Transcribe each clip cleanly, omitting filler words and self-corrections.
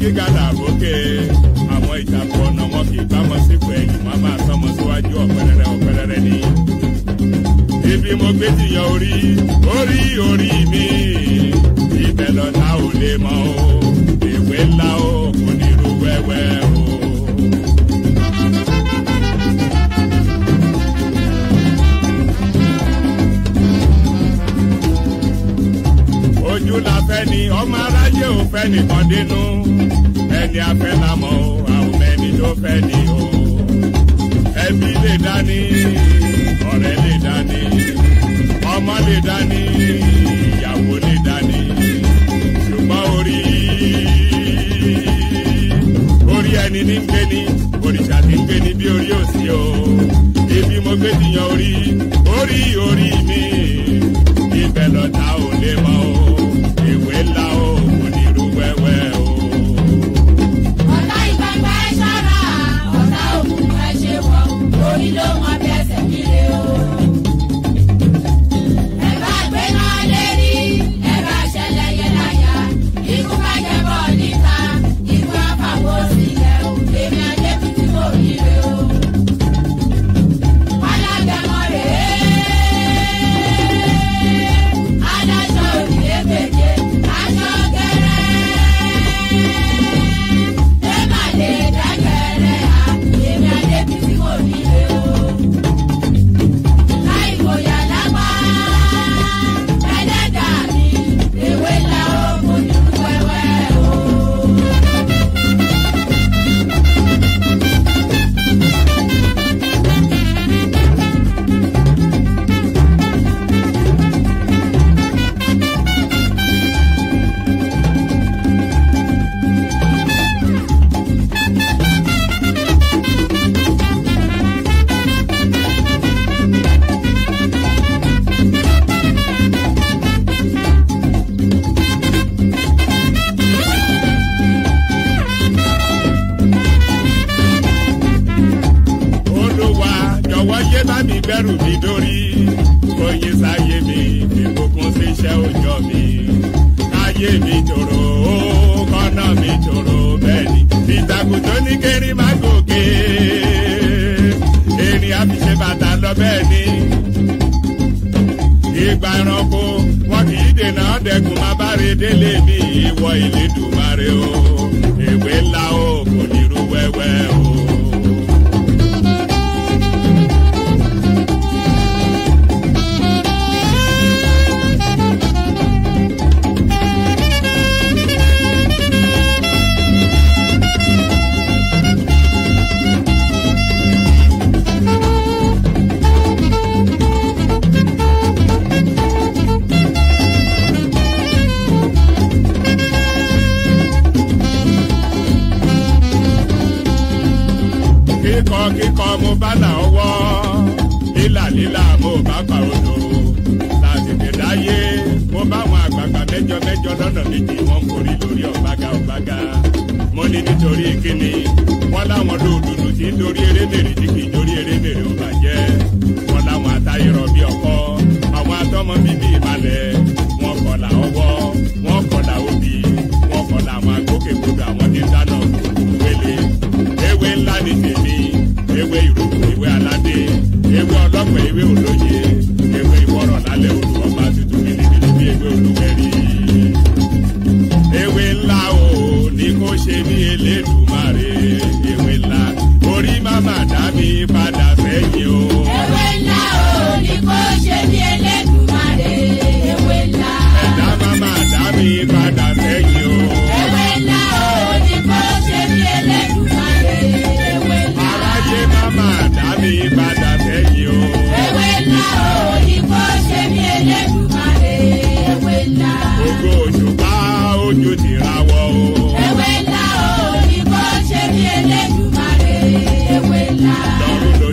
Gíga làbókè àwọn ìtàkùn ọ̀nà wọn kì í bá wọn sípò ẹ̀yìn, wọn máa tọ́ wọn síwájú ọ̀pẹ̀rẹ̀rẹ̀ ọ̀pẹ̀rẹ̀rẹ̀ ni. Ibi mo gbé ti yan orí orí orí mi, ibẹ̀ lọ́ta ò lè mọ̀ o, ìwé ńlá o kò ní irú wẹ́wẹ́ o. Ojú la fẹ́ ni ọmọ aráyé ò fẹ́ nìkan dínú, ẹni afẹ́ la mọ̀ o, àwọn ẹni tó fẹ́ ni o. Ẹbí lè dání, ọ̀rẹ́ lè dání, ọmọ lè dání, ìyàwó lè dání, ṣùgbọ́n orí orí ẹni ní ń gbé ní, òrìṣà tí ń gbé ní bí orí ò sí o. Ibi mo gbé ti yan orí orí orí mi, ibẹ̀ lọ́ta ò lè mọ̀ o, ìwé ńlá o kò ní irú wẹ́wẹ́ o. Ọ̀tá ìgbàgbà ẹ ṣọ́ra, ọ̀tá òkùnkùn ẹ ṣe wọ̀, orí ló mọ bí ẹsẹ̀ nílé o. Ẹ bá gbé náà lérí, ẹ bá ṣẹlẹ̀ yẹ láyà, ikú bá jẹ bọ̀ níta, ikú àfàwọ̀ sílẹ̀ o, èmi Adébítí kò nílé o. Alágẹmọ rèé, adájọ́ òdìlé méje, aṣọ gẹ́rẹ́. Ẹ má lè dágẹ̀rẹ́ à, èmi Adébítí kò nílé o. Láì fòyà lápá, ẹlẹ́dàá mi, ewé ńlá o, kò ní wẹ́wẹ́ o. Olúwa jọ̀wọ́ yé bá mi gbẹ́rù mi dórí, oyin sáyé mi ìbùkún síṣẹ́ òòjọ́ mi, káyé mi tòrò ó kọ́nà mi tòrò bẹ́ẹ̀ ni ìtàkùn tó ní kéré má gòkè, erin àfiṣe bàtà lọ bẹ́ẹ̀ ni. Ìgbà ẹranko wọn kì í dènà dẹkùn má bá re délé mi, ìwọ Elédùmarè o, èwe ńlá o kò ní irú wẹ́wẹ́ o. Kíkọ kíkọ mo bá là ọwọ́, lílà lílà mo bá pa odò, láti dáyé mo bá àwọn àgbààgbà mẹ́jọ mẹ́jọ lọ́nà méjì wọ́n ń forí lórí ọ̀bágà ọ̀bágà. Mo ní nítorí kíni wọ́n láwọn lòdùdù tí ń dorí erémèrè tí kì í dorí erémèrè ó bàjẹ́. Wọ́n láwọn atayọ̀rọ̀ bí ọkọ, àwọn atọ́mọ bíbí ìmàlẹ̀, wọ́n kọlà ọwọ́, wọ́n kọlà obì, wọ́n kọlà àwọn agbókègbodò àwọn tí ń dáná wele. Ewé ńlá ni tèmi, ewé ìrókò, ewé aládé, ewé ọlọ́pẹ, ewé olóye, ewé ìwọ́rọ̀ lálẹ́ odò ọba tuntun bìlìbìlì bí ewé olúwẹ̀rí. Ewé ńlá o ní kó ṣe mí Elédùmarè, ewé ńlá orí má dá mi padà sẹ́yìn o. Ewé ńlá o ní kó ṣe bí Elédùmarè, ewé ńlá. Ẹ̀dá má dá mi padà sẹ́yìn o. Ewé ńlá o ní kó ṣe bí Elédùmarè, ewé ńlá. Aráyé má dá mi padà sẹ́yìn o. Ewé ńlá o ní kó ṣe bí Elédùmarè, ewé ńlá. Ògo òṣùpá ojú ti rawọ́ o. Ewé ńlá o ní kó ṣe bí Elédùmarè, ewé ńlá. Lọ́run ló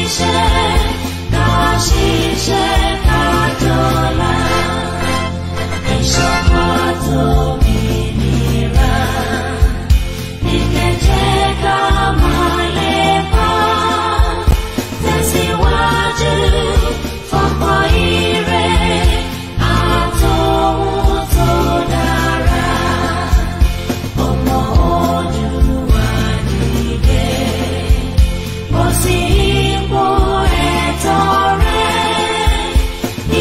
ṣiṣẹ́, ká ṣiṣẹ́ ká jọlá. Ìṣọ̀kan tómìnira ní kẹjẹ ká máa lépa. Tẹ̀síwájú fọ́pọ̀ ire àtòhun tó dára. Ọmọ Oòduà dìde, bọ́ sí ipò ẹ̀tọ́ rẹ.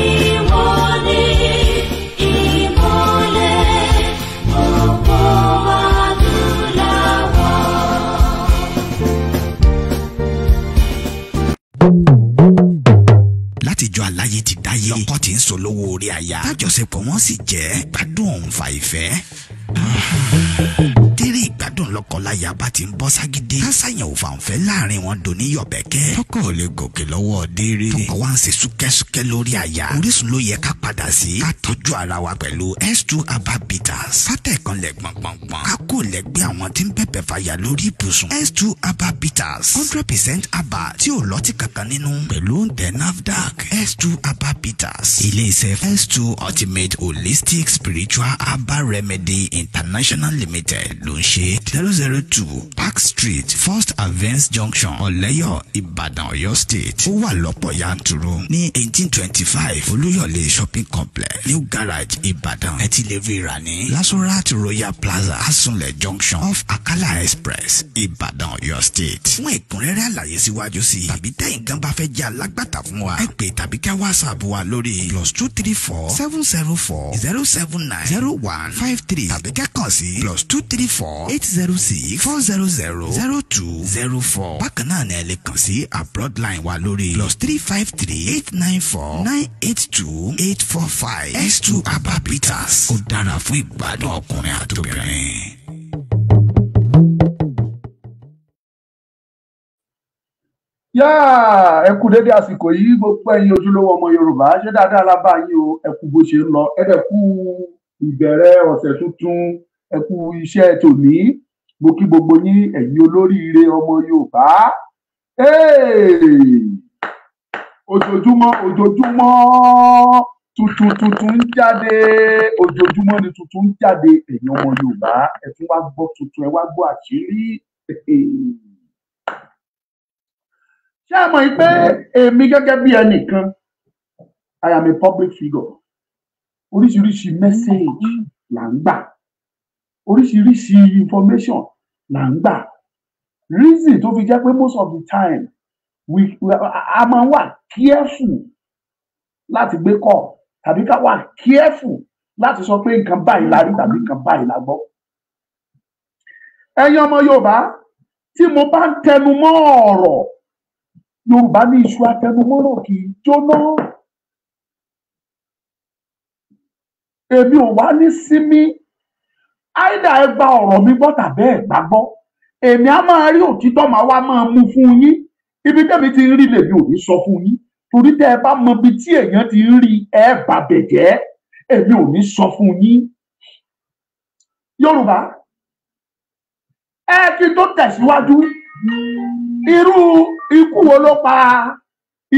Ìwọ ni ìmọ́lẹ̀ gbogbo adúláwọ̀. Látijọ́ aláyé ti dáyé, lọ́kọ tí ń solówó orí aya, tájọṣepọ̀ wọn sì jẹ́ gbádùn òun fa ìfẹ́. Tẹ́rẹ̀ ìgbádùn lọ́kọláya bá ti ń bọ́ ságídé, kásáyàn ò fàǹfẹ́ láàrin wọn dòní yọ̀bẹ̀kẹ́. Tọkọ ò lè gòkè lọ́wọ́ déré, tọkọ wa ń ṣe súkẹ́súkẹ́ lórí aya. Orísun ló yẹ ká padà sí, ká tọ́jú ara wa pẹ̀lú S2 Herbal Bitters. Sátẹ̀kanlẹ̀ gbọ̀ngbọ̀ngbọ̀n, ká kó lẹ́gbẹ́ àwọn tí ń bẹ̀bẹ̀ fàyà lórí ibùsùn. S2 Herbal Bitters, 100% herbal tí ò lọ́tí kankan nínú, pẹ̀lú oúnjẹ NAFDAC. S2 Herbal Bitters, ilé-iṣẹ́ S2 Ultimate Holistic Spiritual Herbal Remedy International Limited ló ń ṣe. 002 Park Street, First Avenge Junction, Ọ̀lẹ́yọ̀, Ìbàdàn, Ọ̀yọ́ State. Ó wà lọ́pọ̀ yanturu ní 1825 Olúyọ̀lé Shopping Complex, New Garage, Ìbàdàn. Ẹ ti lè rí rà ní Lasorat Royal Plaza, Asunlẹ̀ Junction, off Akala Express, Ìbàdàn, Ọ̀yọ́ State. Fún ẹ̀kúnrẹ́rẹ́ àlàyé síwájú sí i tàbí tẹ́yìn gan bá fẹ́ jẹ́ alágbàtà fún wa, ẹ pè tàbí ká WhatsApp wa lórí +234 704 079 0153 tàbí ká kàn sí +234 806 400 0204. Bákan náà ni ẹ lè kàn sí abroad line wa lórí +353 894 982 845. S2 Herbal Bitters, ó dára fún ìgbádùn ọkùnrin àtobìnrin. Yá, ẹ kú dédé àsìkò yìí, gbogbo ẹ̀yin ojúlówó ọmọ Yorùbá. Ṣé dáadáa la bá yín o? Ẹ kú bó ṣe ń lọ, ẹ dẹ̀ kú ìbẹ̀rẹ̀ ọ̀sẹ̀ tuntun, ẹ kú iṣẹ́ tòní. Mo kí gbogbo yín, ẹ̀yin olóríire ọmọ Yorùbá. Hey! Ojoojúmọ́ ojoojúmọ́ tuntun tuntun ń jáde, ojoojúmọ́ ni tuntun ń jáde. Ẹ̀yin ọmọ Yorùbá, ẹ tún wá gbọ́ tuntun, ẹ wá gbọ́ àṣírí. Ṣé ẹ mọ̀ pé èmi gẹ́gẹ́ bí ẹnìkan, I am a public figure. Oríṣiríṣi message là ń gbà, oríṣiríṣi information là ń gbà. Reason tó fi jẹ́ pé most of the time we a máa wà careful láti gbé call tàbí ká wà careful láti sọ pé nǹkan báyìí la rí tàbí nǹkan báyìí la gbọ́. Ẹ̀yin ọmọ Yorùbá, tí mo bá ń tẹnu mọ́ ọ̀rọ̀, Yorùbá ní iṣu atẹnumọ́rọ̀ kì í jóná. Èmi ò wá ní sinmi. Àìdá ẹ gba ọ̀rọ̀ mi gbọ́ tàbí ẹ gbàgbọ́, èmi á máa rí òtítọ́, máa wá máa mú fún yín. Ibi tẹ́mi ti ń rí lèmi ò ní sọ fún yín, torí tẹ́ ẹ bá mọ ibi tí èèyàn ti ń rí, ẹ bà bẹ̀ jẹ́. Èmi ò ní sọ fún yín. Yorùbá, ẹ kí n tó tẹ̀síwájú, irú ikú wo ló pa,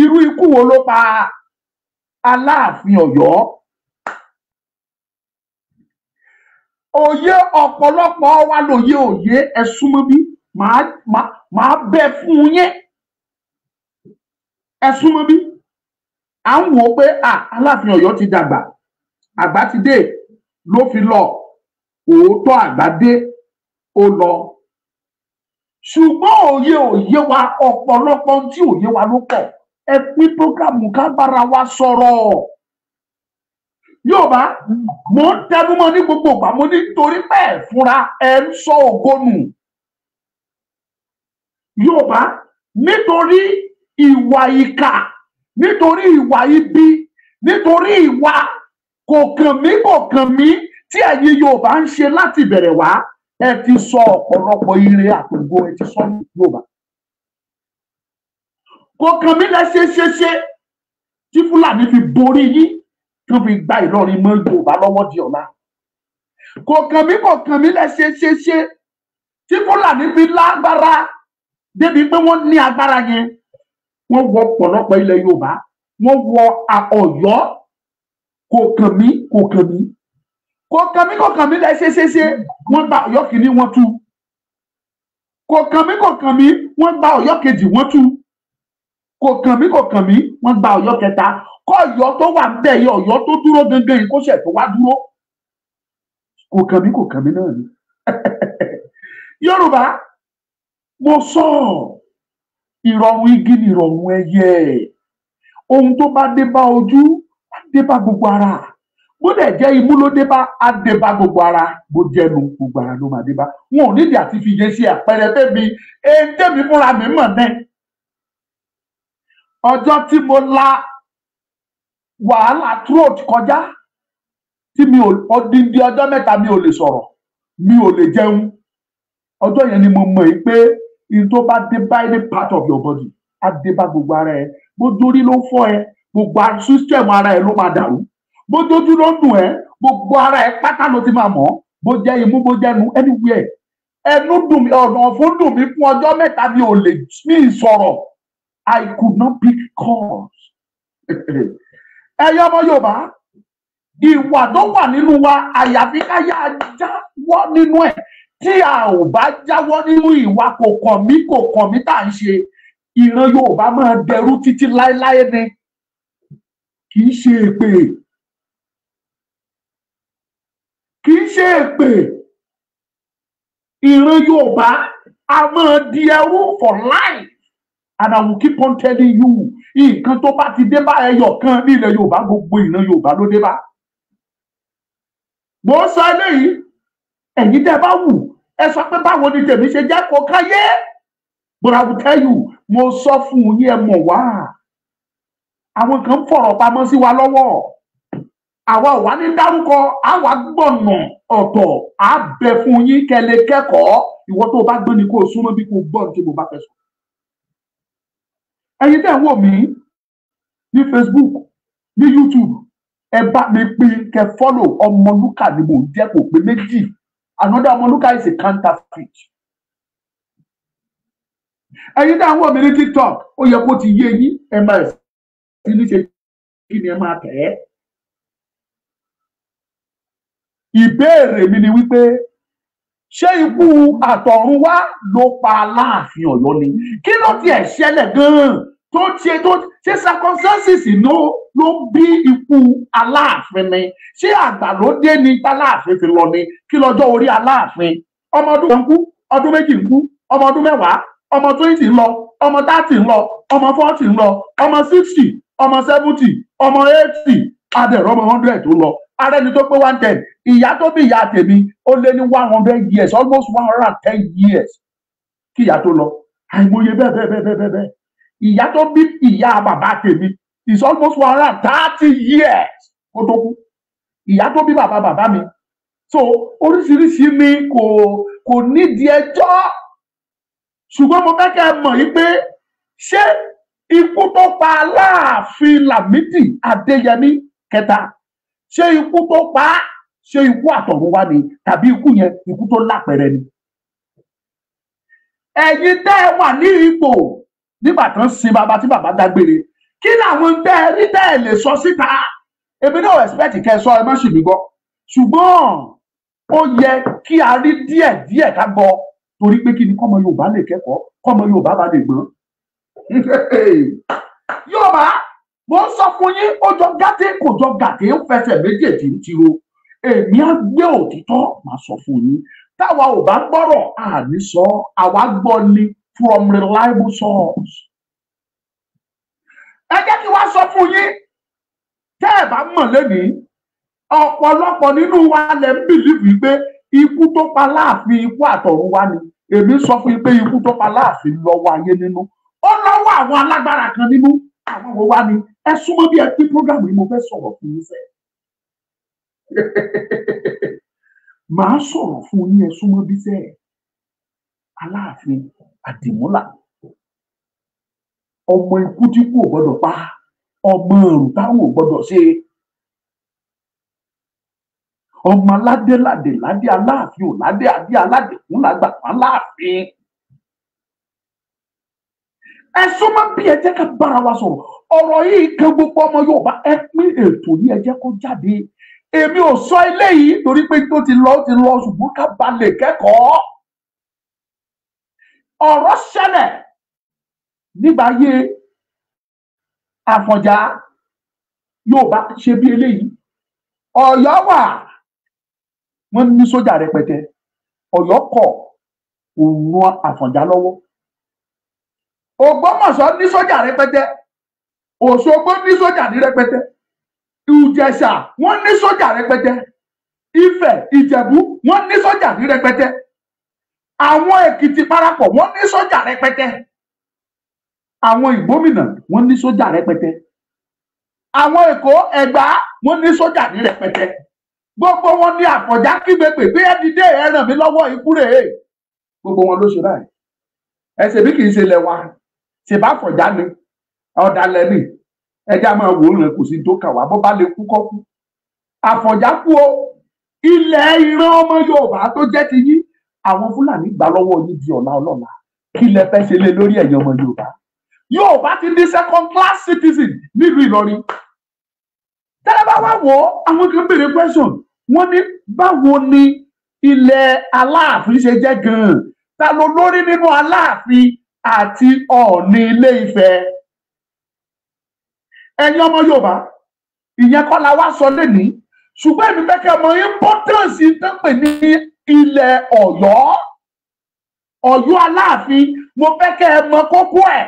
irú ikú wo ló pa Aláàfin Ọ̀yọ́? Òye ọ̀pọ̀lọpọ̀ wa lòye òye. Ẹ súnmọ́ bí, màá bẹ fún yín. Ẹ súnmọ́ bí. À ń wò ó pé Aláàfin Ọ̀yọ́ ti dàgbà, àgbà ti dé ló fi lọ. Òótọ́, àgbà dé, ó lọ, ṣùgbọ́n òye òye wa, ọ̀pọ̀lọpọ̀ tí òye wa ló pọ̀. Ẹ pín program ká bára wa sọ̀rọ̀. Yorùbá, mo ń tẹnumọ́ ní gbogbo ìgbà, mo ní torí pé ẹ fúnra ẹ ń sọ ògo nù. Yorùbá, nítorí ìwà ìkà, nítorí ìwà ibi, nítorí ìwà kò kàn mí, kò kàn mí tí ẹ̀yin Yorùbá ń ṣe láti bẹ̀rẹ̀ wá, ẹ ti sọ ọ̀pọ̀lọpọ̀ ire àtògo, ẹ ti sọ ní Yorùbá. Kò kàn mí lẹ ṣe ṣe ṣe tí Fúlàní fi borí yín, tó fi gba Ìlọrin mọ́ Yorùbá lọ́wọ́ di ọ̀la. Kò kàn mí, kò kàn mí lẹ ṣe ṣe ṣe tí Fúlàní fi lágbára débi pé wọ́n ní agbára yẹn. Wọ́n wọ ọ̀pọ̀lọpọ̀ ilẹ̀ Yorùbá, wọ́n wọ Ọ̀yọ́. Kò kàn mí, kò kàn mí, kò kàn mí, kò kàn mí lẹ ṣeṣeṣe. Wọ́n gba Ọ̀yọ́ kìíní, wọ́n tú. Kò kàn mí, kò kàn mí, wọ́n gba Ọ̀yọ́ kejì, wọ́n tú. Kò kàn mí, kò kàn mí, wọ́n gba Ọ̀yọ́ kẹta. Kọ́ Ọ̀yọ́ tó wà ń bẹ̀ yẹ, Ọ̀yọ́ tó dúró gangan yìí kó ṣẹ̀ tó wá dúró. Kò kàn mí, kò kàn mí náà ni. Yorùbá, mo sọ, ìrọ̀rùn igi ni ìrọ̀rùn ẹyẹ. Ohun tó bá dé bá ojú, á dé bá gbogbo ara. Bó dẹ̀ jẹ́ imú ló dé bá, á dé bá gbogbo ara. Bó jẹ́nu, gbogbo ara ló máa dé bá. Wọn ò nídìí àti fi yẹn ṣe àpẹẹrẹ fẹ́mi. Èyí fúnra mi mọ̀ náà. Ọjọ́ tí mo la wàhálà throat kọjá, tí mi ò odindi ọjọ́ mẹ́ta mi ò lè sọ̀rọ̀, mi ò lè jẹun. Ọjọ́ yẹn ni mo mọ̀ yìí pé in tó bá dé bá any part of your body, á dé bá gbogbo ara ẹ. Bó dórí ló fọ́ ẹ, gbogbo system ara ẹ ló máa dàrú. Bó dójú ló ń dùn ẹ, gbogbo ara ẹ pátá ló ti máa mọ̀. Bó jẹ́ imú, bó jẹ́ ẹnu, anywhere. Ẹnu dùn mí, ọ̀nà ọ̀fun dùn mí fún ọjọ́ mẹ́ta, mi ò lè mí sọ̀rọ̀. I could not pick calls. Ẹ̀yin ọmọ Yorùbá, ìwà tó wà nínú wa, àyàfi ká yá jáwọ́ nínú ẹ̀. Tí a ò bá jáwọ́ nínú ìwà kò kàn mí, kò kàn mí tá à ń ṣe, ìran Yorùbá máa dẹrú títí láéláé ni. Kì í ṣe èpè, kì í ṣe èpè. Ìran Yorùbá a máa di ẹrú for life, and I will keep on telling you, nǹkan tó bá ti dé bá ẹyọ kan ní ilẹ̀ Yorùbá, gbogbo ìran Yorùbá ló dé bá. Mo ń sọ eléyìí, ẹ̀yin tẹ́ bá wù ẹ sọ pé báwo ni tèmi ṣe jẹ́, kó káyé, but I will tell you, mo sọ fún yín, ẹ mọ̀ wá. Àwọn kan ń fọ̀rọ̀ pamọ́ sí wa lọ́wọ́, àwa ò wá ní dárúkọ, àwa gbọ̀nà ọ̀tọ̀ á bẹ fún yín kẹ́ lè kẹ́kọ̀ọ́. Ìwọ tó o bá gbọ́ ni kó o súnmọ́ bí kò gbọ́ ní tí mo bá fẹ́ sọ. Ẹ̀yin tẹ́ ń wò mí ní Facebook, ní YouTube, ẹ bá mi pín, kẹ́ follow. Ọmọlúkà ni mò ń jẹ́, kò pé méjì. Another Ọmọlúkà is a counterfeit. Ẹ̀yin tẹ́ ń wò mí ní TikTok, ó yẹ kó ti yé yín, ẹ máa sí ní ṣe kí ni ẹ máa tẹ̀ ẹ́. Ìbéèrè mi ni wípé, ṣé ikú àtọ̀runwá ló pa Aláàfin Ọ̀yọ́ ni? Kí ló tiẹ̀ ṣẹlẹ̀ gan-an tó ṣe tó ṣe circumstances ló bí ikú Aláàfin ni? Ṣé àgbà ló dé ní táláàfin fi lọ ni? Kí lọ́jọ́ orí Aláàfin? Ọmọ ọdún kan kú, ọdún méjì ń kú, ọmọ ọdún 10, ọmọ 20 ń lọ, ọmọ 30 ń lọ, ọmọ 40 ń lọ, ọmọ 60, ọmọ 70, ọmọ 80, adẹ̀rọ̀ ọmọ 100 tó lọ. Ara ẹni tó pé 110, ìyá tó bí ìyá tèmi ó lé ní 100 years, almost 110 years kí ìyá tó lọ. Àìmọye bẹ́ẹ̀ bẹ́ẹ̀ bẹ́ẹ̀ bẹ́ẹ̀ bẹ́ẹ̀. Ìyá tó bí ìyá bàbá tèmi is almost 130 years kó tó kú, ìyá tó bí bàbá bàbá mi. So oríṣiríṣi ni kò nídìí ẹjọ́, ṣùgbọ́n mo fẹ́ kẹ́ ẹ mọ̀ yìí pé ṣé ikú tó pa Aláàfin Lámídì Adéyẹmí kẹta, ṣé ikú tó pa á, ṣé ikú àtọ̀runwá ni, tàbí ikú yẹn ikú tó lápẹẹrẹ ni? Ẹ̀yin tẹ́ ẹ wà ní ipò nígbà tán sin bàbá tí bàbá dágbére, kí làwọn tẹ́ ẹ rí tẹ́ ẹ lè sọ síta? Èmi náà expect kẹ́ ẹ sọ, ẹ má ṣì mí gbọ́, ṣùgbọ́n ó yẹ kí a rí díẹ̀ díẹ̀ ká gbọ́, torí pé kí ni, kọ́mọ Yorùbá lè kẹ́kọ̀ọ́, kọ́mọ Yorùbá bá lè gbọ́n. Yorùbá, mo ń sọ fún yín, ó jọ gàtẹ́ kò jọ gàtẹ́, ó fẹsẹ̀ méjèèjì ń tiro. Èmi á gbé òtítọ́ máa sọ fún yín. Táwa ò bá gbọ́rọ̀, àní sọ, àwa gbọ́ ni from reliable source. Ẹ jẹ́ kí wá sọ fún yín, tẹ́ ẹ bá mọ̀ lẹ́nìí, ọ̀pọ̀lọpọ̀ nínú wa lẹ̀ ń believe pé ikú tó pa Láàfin ikú àtọ̀run wá ni. Èmi sọ fún yín pé ikú tó pa Láàfin lọ́wọ́ ayé nínú, ó lọ́wọ́ àwọn alágbára kan nínú. Àwọn wo wá ni? Ẹ súnmọ́ bí ẹ pín program yìí, mo fẹ́ sọ̀rọ̀ fún yín sẹ́ẹ̀. Màá sọ̀rọ̀ fún yín, ẹ súnmọ́ bí sẹ́ẹ̀. Aláàfin Àdìmúlà, ọmọ ikú tí kú ò gbọ́dọ̀ pa, ọmọ ọrùn táwọn ò gbọ́dọ̀ ṣe, ọmọ aládé ládé ládé, Aláàfin ò ládé, adé aládé fún làgbà fún Aláàfin. Ẹ súnmọ́ bí, ẹ jẹ́ ká bára wa sọ̀rọ̀. Ọ̀rọ̀ yìí kan gbogbo ọmọ Yorùbá. Ẹ pín ètò yìí, ẹ jẹ́ kó jáde. Èmi ò sọ eléyìí torí pé tó ti lọ, ó ti lọ, ṣùgbọ́n ká ba lè kẹ́kọ̀ọ́. Ọ̀rọ̀ ṣẹlẹ̀ nígbà ayé Àfọ̀njá. Yorùbá ṣe bí eléyìí. Ọ̀yọ́ wà, wọ́n ní sójà rẹpẹtẹ. Ọ̀yọ́ kọ̀, òun ran Àfọ̀njá lọ́wọ́. Ògbómọ̀ṣọ́ ní sójà rẹpẹtẹ, Òṣogbo ní sójà ní rẹpẹtẹ, Ìjẹ̀ṣà wọ́n ní sójà rẹpẹtẹ, Ifẹ̀, Ìjẹ̀bú wọ́n ní sójà ní rẹpẹtẹ, àwọn Èkìtì parapọ̀ wọ́n ní sójà rẹpẹtẹ, àwọn Ìgbómìnà wọ́n ní sójà rẹpẹtẹ, àwọn Èkó, Ẹ̀gbá wọ́n ní sójà ní rẹpẹtẹ. Gbogbo wọn ní Àfọ̀njá kígbe pé bí ẹ dìde, ẹ ràn mí lọ́wọ́, ikú rèé. Gbogbo wọn ló ṣe báyìí. Ẹ ṣe bí kì í ṣe lẹ wa ṣe bá Àfọ̀njá ni ọ̀dàlẹ̀ ni, ẹjẹ́ a máa wò ó rìn, kò sí tó kà wá, bó bá lè kú kọ́ kú. Àfọ̀njá kú o. Ilẹ̀ ìran ọmọ Yorùbá tó jẹ́ ti yín, àwọn Fúlàní gbà lọ́wọ́ yín di ọ̀la ọlọ́la. Kí lẹ fẹ́ ṣe lé lórí, ẹ̀yin ọmọ Yorùbá? Yorùbá ti di second class citizen nílùú Ìlọrin. Tẹ́lẹ̀ bá wá wò ó, àwọn kan béèrè question, wọ́n ní báwo ni ilẹ̀ Aláàfin ṣe jẹ́ gan-an? Ta ló lórí nínú Aláàfin àti Ọọ̀ni Ilé Ifẹ̀? Ẹ̀yin ọmọ Yorùbá, ìyẹn kọ́ la wá sọ lénìí, ṣùgbọ́n èmi fẹ́ kẹ́ mọ importance tó ń pè ní ilẹ̀ Ọ̀yọ́, Ọ̀yọ́ Aláàfin. Mo fẹ́ kẹ́ ẹ mọ kókó ẹ̀,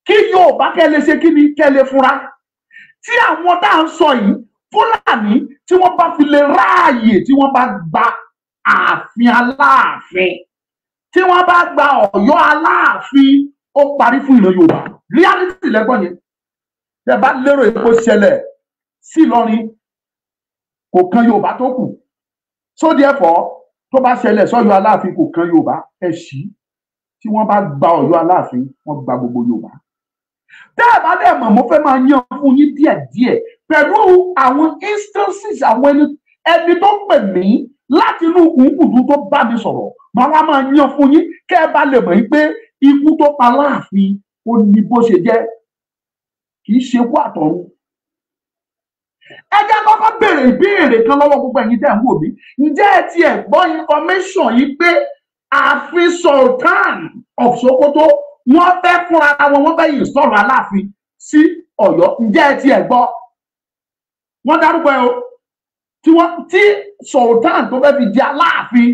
kí Yorùbá kẹ́ lè ṣe kí ni, kẹ́ lè fura tí àwọn tá à ń sọ yìí, Fúlàní, tí wọ́n bá fi lè ráàyè, tí wọ́n bá gba ààfin Aláàfin, tí wọ́n bá gba Ọ̀yọ́ Aláàfin, ó parí fún ìran Yorùbá. Reality lẹ́gbọ́n yẹn. Tẹ́ bá lérò èpo ṣẹlẹ̀ sí Ìlọrin, kò kan Yorùbá tó kù. So therefore, tó bá ṣẹlẹ̀ sọ́yọ́ Aláàfin, kò kan Yorùbá. Ẹ ṣí, tí wọ́n bá gba Ọ̀yọ́ Aláàfin, wọ́n gba gbogbo Yorùbá. Tẹ́ ẹ bá dẹ̀ mọ̀, mo fẹ́ máa yan fún yín díẹ̀díẹ̀ pẹ̀lú àwọn instances, àwọn ẹni tó pè mí láti inú kùnkùndùn tó bá mi sọ̀rọ̀, màá wá máa yan fún yín kẹ́ ẹ bá lè mọ̀ yín pé ikú tó pa Láàfin, ó ní bó ṣe jẹ́, kì í ṣe kú àtọ̀run. Ẹ jẹ́ kọ́kọ́ béèrè ìbéèrè kan lọ́wọ́ gbogbo ẹ̀yin tẹ́ ń wò mí. Ǹjẹ́ ẹ tiẹ̀ gbọ́ information yìí pé ààfin Sultan of Sokoto, wọ́n fẹ́ fúnra wọn, wọ́n fẹ́ yìí sọ̀rọ̀ Aláàfin sí Ọ̀yọ́? Ǹjẹ́ ẹ tiẹ̀ gbọ́? Wọ́n dárúkọ ẹ o, tí wọ́n tí Sultan tó fẹ́ fi di Aláàfin.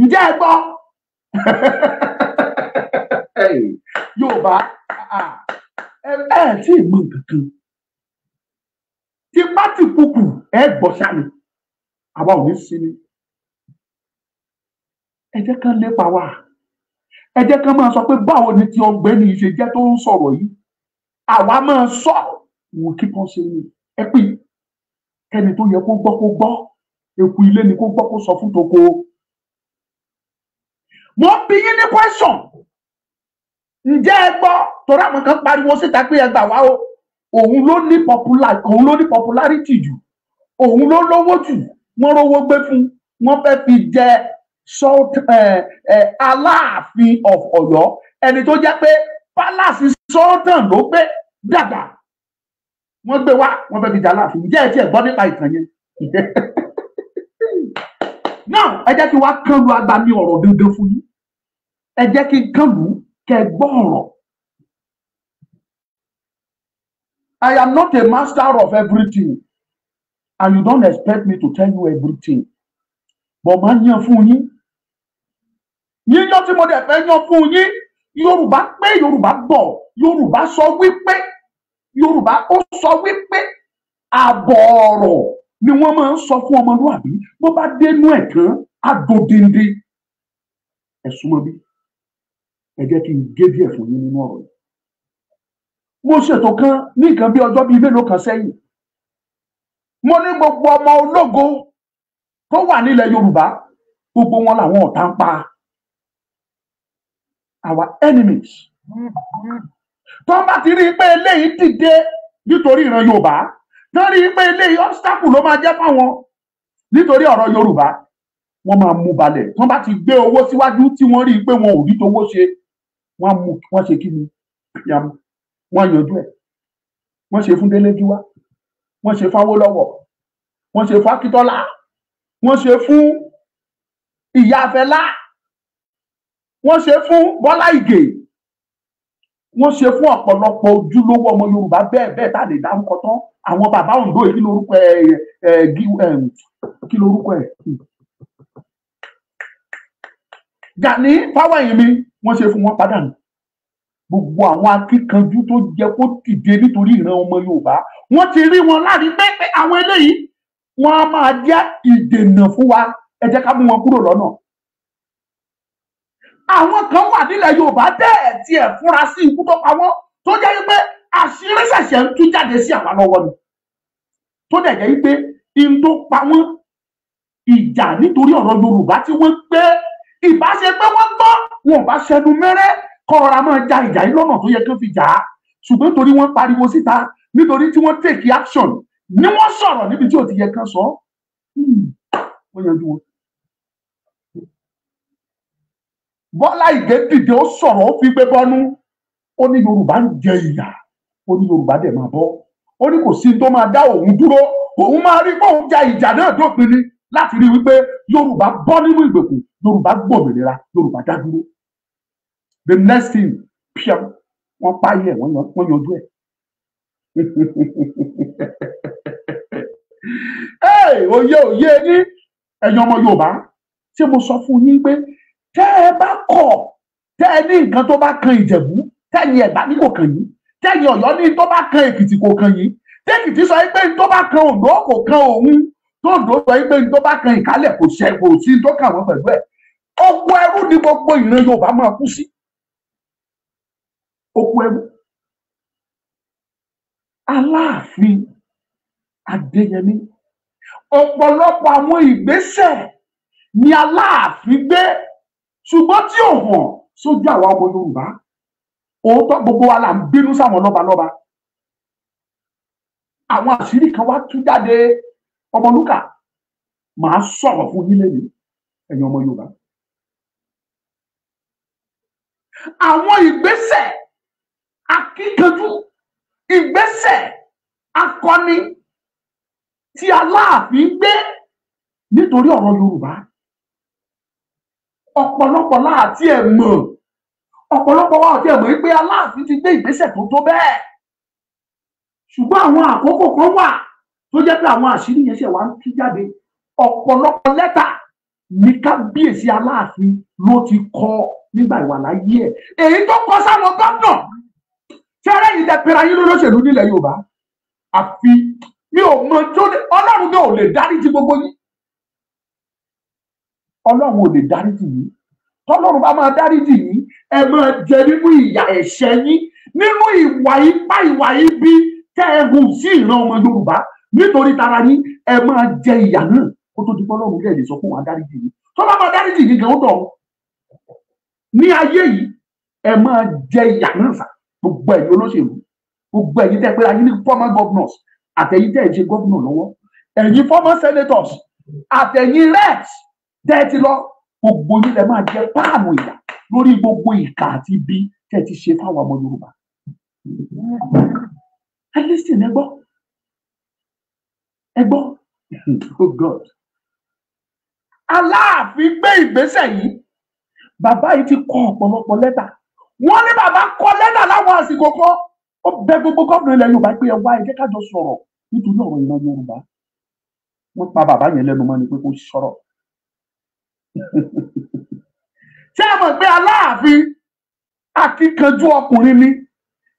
Ǹjẹ́ ẹ gbọ́? Yorùbá, ẹ tí ì mọ nǹkan kan. Tipátìkùkù ẹ gbọ́ sani, àwa ò ní sinmi. Ẹ jẹ́ kán lépa wa, ẹ jẹ́ kán máa sọ pé báwo ni ti ọ̀gbẹ́ni ṣe jẹ́ tó ń sọ̀rọ̀ yìí. Àwa máa sọ, we keep on saying it. Ẹ pín kẹ́ni tó yẹ kó gbọ́ kó gbọ́, eku ilé ni kó gbọ́ kó sọ fún toko. Mo ń bi yín ní question, ǹjẹ́ ẹ gbọ́? Torí àwọn kan pariwo síta pé ẹ gbà wá o, òun ló ní popularity jù, òun ló lówó jù, wọ́n rówó gbé fún, wọ́n fẹ́ fi jẹ salt Aláàfin of Ọ̀yọ́, ẹni tó jẹ́ pé palace sultan ló gbé dàgbà, wọ́n gbé wá, wọ́n fẹ́ fi jẹ Aláàfin. Ǹjẹ́ ẹ tiẹ̀ gbọ́ nípa ìtàn yẹn? Now, ẹ jẹ́ kí wá kán lu agbami ọ̀rọ̀ dandan fún yín. Ẹ jẹ́ kí n kán lù ú kẹ́ gbọ́ ọ̀rọ̀. I am not a master of everything and you don't expect me to tell you everything, but máa yan fún yín. Yíyan tí mo dẹ̀ fẹ́ yan fún yín, Yorùbá pé, Yorùbá bọ̀, Yorùbá sọ wípé, Yorùbá ó sọ wípé àbọ̀ ọ̀rọ̀ ni wọ́n máa ń sọ fún ọmọlúwàbí, bó bá dénú ẹ̀ tán á dodindi. Ẹ súnmọ́ bí, ẹ jẹ́ kí n gé díẹ̀ fún yín nínú ọ̀rọ̀ yìí. Mo ṣètò kan ní nǹkan bí ọjọ́ bíi mélòó kan sẹ́yìn. Mo ní gbogbo ọmọ ológo tó wà nílẹ̀ Yorùbá, gbogbo wọn làwọn ọ̀tá ń pa, our enemies. Tó bá ti rí i pé eléyìí dìde nítorí ìran Yorùbá, tó rí i pé eléyìí obstacle ló máa jẹ́ fáwọn nítorí ọ̀rọ̀ Yorùbá, wọ́n máa mú balẹ̀. Tó bá ti gbé owó síwájú, tí wọ́n rí i pé wọn ò rí towó ṣe. Wọ́n mú wọ́n ṣe kí ni, wọ́n yanjú ẹ̀. Wọ́n ṣe fún Délé Gíwá, wọ́n ṣe fún Awólọ́wọ̀, wọ́n ṣe fún Akíntọ́lá, wọ́n ṣe fún Ìyá Fẹlá, wọ́n ṣe fún Bọ́lá Ìgè, wọ́n ṣe fún ọ̀pọ̀lọpọ̀ ojúlówó ọmọ Yorùbá bẹ́ẹ̀ bẹ́ẹ̀ tá lè dárúkọ tán. Àwọn bàbá Oǹdó yìí, kí lorúkọ ẹ kí lorúkọ ẹ Gani Fáwẹ́hìnmí, wọ́n ṣe fún wọn padà nù. Gbogbo àwọn akíkanjú tó jẹ kó dìde nítorí ìran ọmọ Yorùbá, wọ́n ti rí wọn láti pé àwọn eléyìí wọ́n á máa jẹ́ ìdènà fún wa, ẹ jẹ́ ká mú wọn kúrò lọ́nà. Àwọn kan wà nílẹ̀ Yorùbá bẹ́ẹ̀ tiẹ̀ fúnra sí ikú tó pa wọ́n, tó jẹ́ wípé àṣírí ṣẹ̀ṣẹ̀ ń tú jáde sí àwa lọ́wọ́ ni, tó dẹ̀ jẹ́ wípé ihun tó pa wọ́n, ìjà nítorí ọ̀rọ̀ Yorùbá tí wọ́n gbé, ìbáṣe pé wọ́n gbọ́ wọn ò bá ṣẹnu mẹ́rẹ́ kọ́ra máa ja ìjà yìí lọ́nà tó yẹ kí wọ́n fi jà á, ṣùgbọ́n torí wọ́n pariwo síta, nítorí tí wọ́n take action ni wọ́n sọ̀rọ̀ níbi tí ò ti yẹ kán sọ, wọ́n yanjú wọn. Bọ́lá Ìgè dìde, ó sọ̀rọ̀, ó fi gbé bọ́nú, ó ní Yorùbá ń jẹ ìyà, ó ní Yorùbá dẹ̀ máa bọ́, ó ní kò sí tó máa dá òun dúró, òun máa rí pé òun ja ìjà náà dópin ni láti rí wípé Yorùbá bọ́ nínú ìgbèkùn, Yorùbá gbòmìnira, Yorùbá dá dúró. The next thing, pia, wọ́n páyé ẹ̀, wọ́n yanjú ẹ̀. Òye òye ní ẹ̀yin ọmọ Yorùbá, ṣé mo sọ fún yín pé tẹ́ ẹ bá kọ̀, tẹ́ ẹ ní nǹkan tó bá kan Ìjẹ̀bú, tẹ́yin Ẹ̀gbá ní kò kàn yín, tẹ́yin Ọ̀yọ́ ní tó bá kan Èkìtì kò kàn yín, tẹ́kìtì sọ pé tó bá kan Oǹdó kò kan òun, tó Oǹdó sọ pé tó bá kan Ìkálẹ̀ kò ṣe kò sí tó kàn wọ́n pẹ̀lú ẹ̀. Oko ẹrú ni gbogbo ìran Yorùbá máa kú sí. Oko ẹrú. Aláàfin Adéyẹmí, ọ̀pọ̀lọpọ̀ àwọn ìgbésẹ̀ ni Aláàfin gbé, ṣùgbọ́n tí ò hàn sójú àwa ọmọ Yorùbá. Òótọ́ gbogbo wa là ń bínú sáwọn lọ́balọ́ba. Àwọn àṣírí kan wá tú jáde. Ọmọlúkà, màá sọ̀rọ̀ fún yín lẹ́nu, ẹ̀yin ọmọ Yorùbá. Àwọn ìgbésẹ̀ akíkanjú, ìgbésẹ̀ akọni tí Aláàfin gbé nítorí ọ̀rọ̀ Yorùbá, ọ̀pọ̀lọpọ̀ láti ẹ̀ mọ̀, ọ̀pọ̀lọpọ̀ wa ọ̀tí ẹ̀ mọ̀ wípé Aláàfin ti gbé ìgbésẹ̀ tó tó bẹ́ẹ̀. Ṣùgbọ́n àwọn àkókò kan wà tó jẹ́ pé àwọn àṣírí yẹn ṣẹ̀ wá ń tú jáde. Ọ̀pọ̀lọpọ̀ lẹ́tà ní kábíyèsí Aláàfin ló ti kọ nígbà ìwàláyé ẹ̀, èyí tó kọ sáwọn gómìnà. Ṣẹ́rẹ́ yìí tẹ pera yín lólóṣèlú nílẹ̀ Yorùbá, àfi mi ò mọ tó lè, Ọlọ́run náà ò lè dáríjì gbogbo yín. Ọlọ́run ò lè dáríjì yín. Tọ́lọ́run bá máa dáríjì yín, ẹ máa jẹ nínú ìyà ẹ̀ṣẹ̀ yín, nínú ìwà ipá, ìwà ibi tẹ́ ẹ hù sí ìran ọmọ Yorùbá nítorí tara yín, ẹ máa jẹ ìyà náà kó tó di pé Ọlọ́run lè sọ fún wa dáríjì yín. Tó bá máa dáríjì yín gan, ó dọ̀ ní ayé yìí, ẹ máa jẹ ìyà náà sà. Gbogbo ẹ̀yin olóṣèlú, gbogbo ẹ̀yin tẹ́ pé ayé ní former governors, àtẹ̀yin tẹ́ ẹ̀ ṣe governor lọ́wọ́, ẹ̀yin former senators, àtẹ̀yin reps tẹ́ ẹ ti lọ, gbogbo yín lẹ máa jẹ páànù ìyà lórí gbogbo ìkà àti ibi tẹ́ ẹ ti ṣe fáwọn ọmọ Yorùbá. Ẹ listen, ẹ gbọ́, ẹ gbọ́. Oh God, Aláàfin gbé ìgbésẹ̀ yìí. Bàbá yìí ti kọ ọ̀pọ̀lọpọ̀ lẹ́tà. Wọ́n ní bàbá kọ lẹ́tà láwọn àsìkò kan, ó bẹ̀ gbogbo gómìnà ilẹ̀ Yorùbá pé ẹ wá, ẹ jẹ́ ká jọ sọ̀rọ̀ nítorí ọ̀rọ̀ ìran Yorùbá. Wọ́n pa bàbá yẹn lẹ́nu mọ́ ni pé kó sọ̀rọ̀. Ṣé ẹ mọ̀ pé Aláàfin akíkanjú ọkùnrin ni,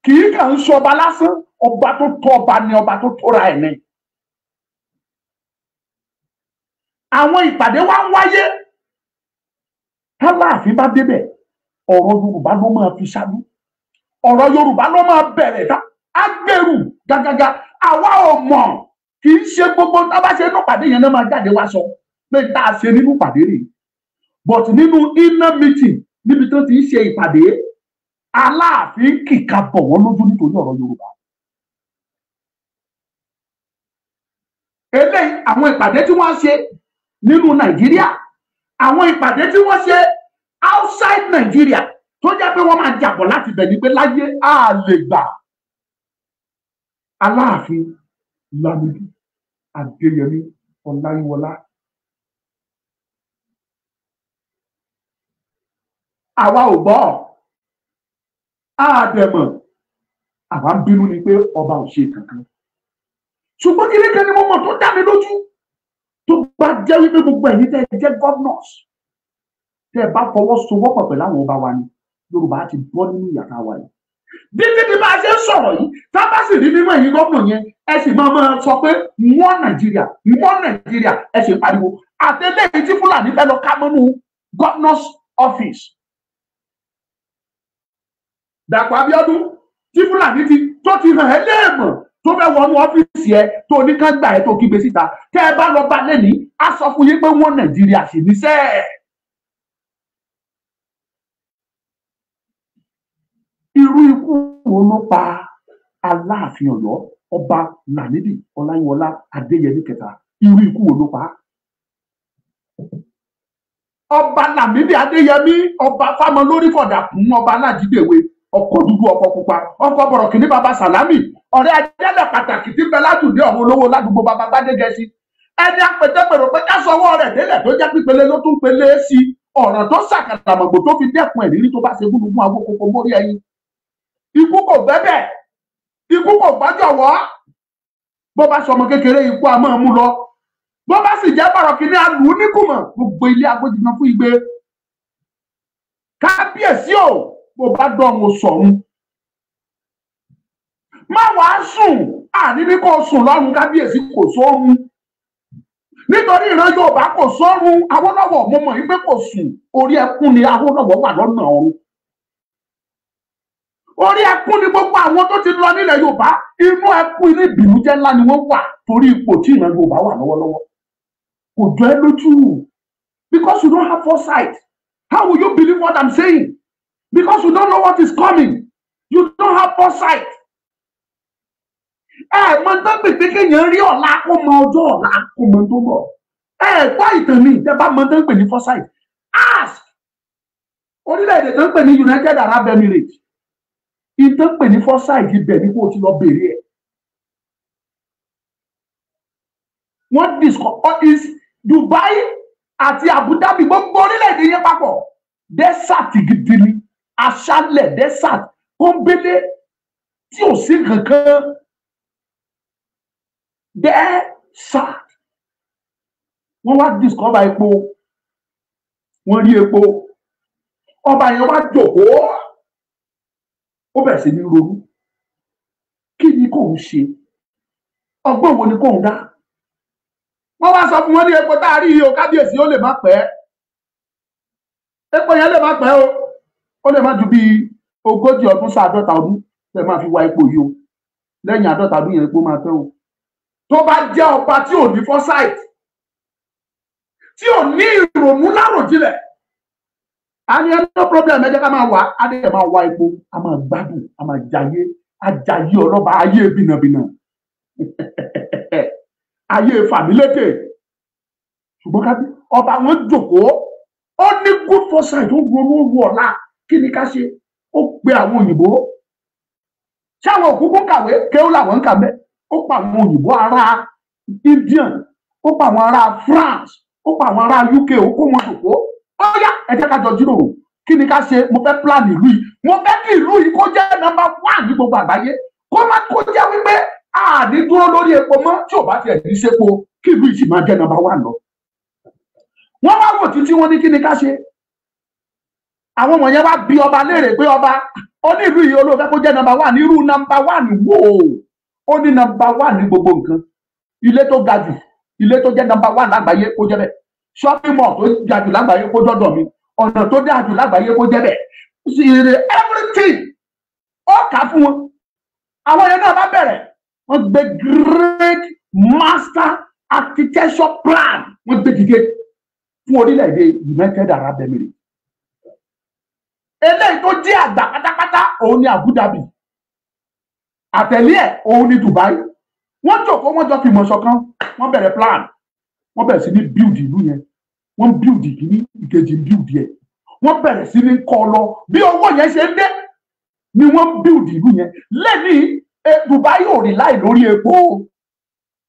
kì í kàn ń ṣọba lásán, ọba tó tó ọba ni, ọba tó tóra ẹ̀ ni. Àwọn ìpàdé wa ń wáyé, Aláàfin bá débẹ̀, ọ̀rọ̀ Yorùbá ló máa fi ṣáájú, ọ̀rọ̀ Yorùbá ló máa bẹ̀rẹ̀ tá á gbèrú gàgàgà. Àwa ò mọ̀, kì í ṣe gbogbo tá a bá ṣe nínú ìpàdé yẹn náà máa jáde wá sọ pé tá a ṣe nínú ìpàdé rèé. But nínú inner meeting níbi tó ti ń ṣe ìpàdé, Aláàfin kìka bọ̀ wọ́n lójú nítorí ọ̀rọ̀ Yorùbá. Eléyìí àwọn ìpàdé tí wọ́n ṣe nínú Nàìjíríà, àwọn ìpàdé tí wọ́n ṣe outside Nigeria, tó jẹ́ pé wọ́n máa jàbọ̀ láti bẹ̀ ni pé láyé á lè gbà. Aláàfin Lámídì Adéyẹmí Ọláyíwọlá. Àwa ò gbọ́, á dẹ̀ mọ̀, àwa ń bínú ni pé ọba ò ṣe kankan. Ṣùgbọ́n kí nìkan ni mo mọ̀ tó dá mi lójú, tó bá jẹ́ wípé gbogbo ẹ̀yin tẹ́ ẹ jẹ́ governors, tẹ́ ẹ bá fọwọ́sowọ́pọ̀ pẹ̀lú àwọn ọba wa ni, Yorùbá ti bọ́ nínú ìyàtà wa yìí. Títí tí bá a ṣe ń sọ̀rọ̀ yìí, tá a bá sì rí nínú ẹ̀yin gómìnà yẹn, ẹ sì máa máa sọ pé wọ́n Nàìjíríà, wọ́n Nàìjíríà, ẹ sì pariwo. Àtẹlẹ́yìn tí Fúlàní fẹ́ lọ ká mọ́nú governor's office. Dàpọ̀ Abíọ́dún tí Fúlàní ti tó ti hàn ẹ́ léèmọ̀ tó fẹ́ wọnú ọ́fíìsì ẹ tó ní kán gbà ẹ tó kígbe síta, tẹ́ ẹ bá lọ bá lẹ́ni, á sọ fún yín pé wọ́n Nàìjíríà sì ní sẹ́ẹ̀. Irú ikú wo ló pa Aláàfin Ọ̀yọ́ ọba Lámídì Ọláyíwọlá Adéyẹmí kẹta? Irú ikú wo ló pa ọba Lámídì Adéyẹmí, ọba Fámọlórí fọdà kún, ọba Alájídéwé, ọkọ dúdú ọkọ pupa, ọkọ bọ̀rọ̀kìnní baba Sàlámì, ọ̀rẹ́ ajẹ́lẹ̀ pàtàkì tí bẹ látùndé ọ̀hún olówó ládùúgbò baba Gbádégẹṣin, ẹni apẹtẹpẹrọ pé ká sọwọ́ rẹ̀ délẹ̀ tó jẹ́ pípele ló tún pele sí, ọ̀rọ̀ tó sàkàlàmọ̀gbò tó fi dẹ́kun ẹ̀rírí tó bá ṣe gúnugún awókòkò mórí ẹyin. Ikú kò gbẹ́bẹ̀, ikú kò gbọ́jọ̀wọ́, bó bá sọmọ kékeré ikú a máa mú lọ, bó bá sì jẹ́ bọ̀rọ̀kìnní alù níkùmọ̀, gbogbo ilé agbójúná fún igbe. Kábíyèsí o, bó bá dọ̀run sọ̀run, má wàá sùn, àní ní kò sùn lọ́run kábíyèsí, kò sórun. Nítorí ìran Yorùbá kò sórun. Awólọ́wọ̀ mo mọ̀ wípé kò sùn, orí ẹkún ni Awólọ́wọ̀ wà lọ́nà ọ̀run. Orí ẹkún ni gbogbo àwọn tó ti lọ nílẹ̀ Yorùbá, inú ẹkún inú ìbìnújẹ́ ńlá ni wọ́n wà torí ipò tí ìran Yorùbá wà lọ́wọ́lọ́wọ́. Kò jọ ẹ́ lójú, because you don't have foresight. How will you believe what I'm saying? Because you don't know what is coming. You don't have foresight. Ẹ mọ tó pèpè kéèyàn rí ọ̀la kó mọ ọjọ́ ọ̀la kó mọ tó mọ̀. Ẹ gbọ́ ìtàn mi, tẹ bá mọ tó ń pè ní foresight. Ask orílẹ̀-èdè tó ń pè ní United Arab Emirates. Ìtàn pè ní foresight ibẹ̀ ni kó o ti lọ bèrè ẹ̀. Wọ́n discuss is Dubai àti Abu Dhabi, gbogbo orílẹ̀-èdè yẹn papọ̀. Desert gidi ni, aṣálẹ̀ desert kọ́ńbélé tí ò sí kankan. Desert. Wọ́n wá discover epo, wọ́n rí epo. Ọba yẹn wá jókòó, ó bẹ̀rẹ̀ sí ní ronú. Kí ni kò ń ṣe? Ọgbọ́n wo ni kò ń dá? Wọ́n wá sọ fún wọn ní epo tá a rí yìí o, kábíyèsí, ó lè má pẹ́. Epo yẹn lè má pẹ́ o, ó lè má ju bíi 40 ọdún sí 50 ọdún tẹ́ máa fi wá epo yìí o. Lẹ́yìn 50 ọdún yẹn epo máa tán o. Tó bá jẹ́ ọba tí ò ní foresight, tí ò ní ìrònú láròjinlẹ̀, a ní no problem, ẹ jẹ́ ká máa wá, á dẹ̀ máa wá epo, a máa gbádùn, a máa jayé, a jayé ọlọ́ba, ayé bìnàbìnà, ayé fàmílékè. Ṣùgbọ́n ká ọba wọn jókòó, ó ní good foresight, ó ronú owó ọ̀la, kí ni ká ṣe? Ó pe àwọn òyìnbó. Ṣé àwọn òkúkú kàwé? Kéwú làwọn ń kà mẹ́. Ó pa àwọn òyìnbó ará Indian, ó pa àwọn ará France, ó pa àwọn ará UK, ó kó wọn jókòó. Ó yá, ẹ jẹ́ ká jọ jíròrò, kí ni ká ṣe? Mo fẹ́ plan ìlú yìí, mo fẹ́ kí ìlú yìí kó jẹ́ number 1 ní gbogbo àgbáyé, kó má kó jẹ́ wípé a ní dúró lórí epo mọ́, tí ò bá tiẹ̀ ní sépo, kí ìlú yìí sì máa jẹ́ number 1 lọ. Wọ́n wá wò títí, wọ́n ní kí ni ká ṣe? Àwọn wọ̀nyẹn wá bi ọba léèrè pé ọba, ó ní ìlú yìí olóòfẹ́ kó jẹ́ number 1, irú number 1 wò ó? Ní number 1 ní gbogbo nǹkan. Ilé tó ga jù, ilé tó jẹ́ number 1 lágbàáyé kó jẹ́ bẹ́ẹ̀. Shopping mall tó ga jù lágbàáyé kó jọ́dọ̀ mi. Ọ̀nà tó dáa jù lágbàáyé kó jẹ́ bẹ́ẹ̀. Everything ó kà á fún wọn. Àwọn yẹn náà bá bẹ̀rẹ̀, wọ́n gbé great master architecture plan, wọ́n gbé dìde fún orílẹ̀-èdè United Arab Emirates. Eléyìí tó jẹ́ àgbà pátápátá òun ni Abu Dhabi, àtẹ̀lé ẹ̀ òun ni Dubai. Wọ́n jókòó, wọ́n jọ fìmọ̀ ṣọ̀kan, wọ́n bẹ̀rẹ̀ plan, wọ́n bẹ̀rẹ̀ sí ní build ìlú yẹn. Wọ́n build ìkíní, ìkejì build ẹ̀. Wọ́n bẹ̀rẹ̀ sí ní kọ́ lọ. Bí owó yẹn ṣe ń dé ni wọ́n build ìlú yẹn. Lẹ́ni Dubai ò rely lórí epo,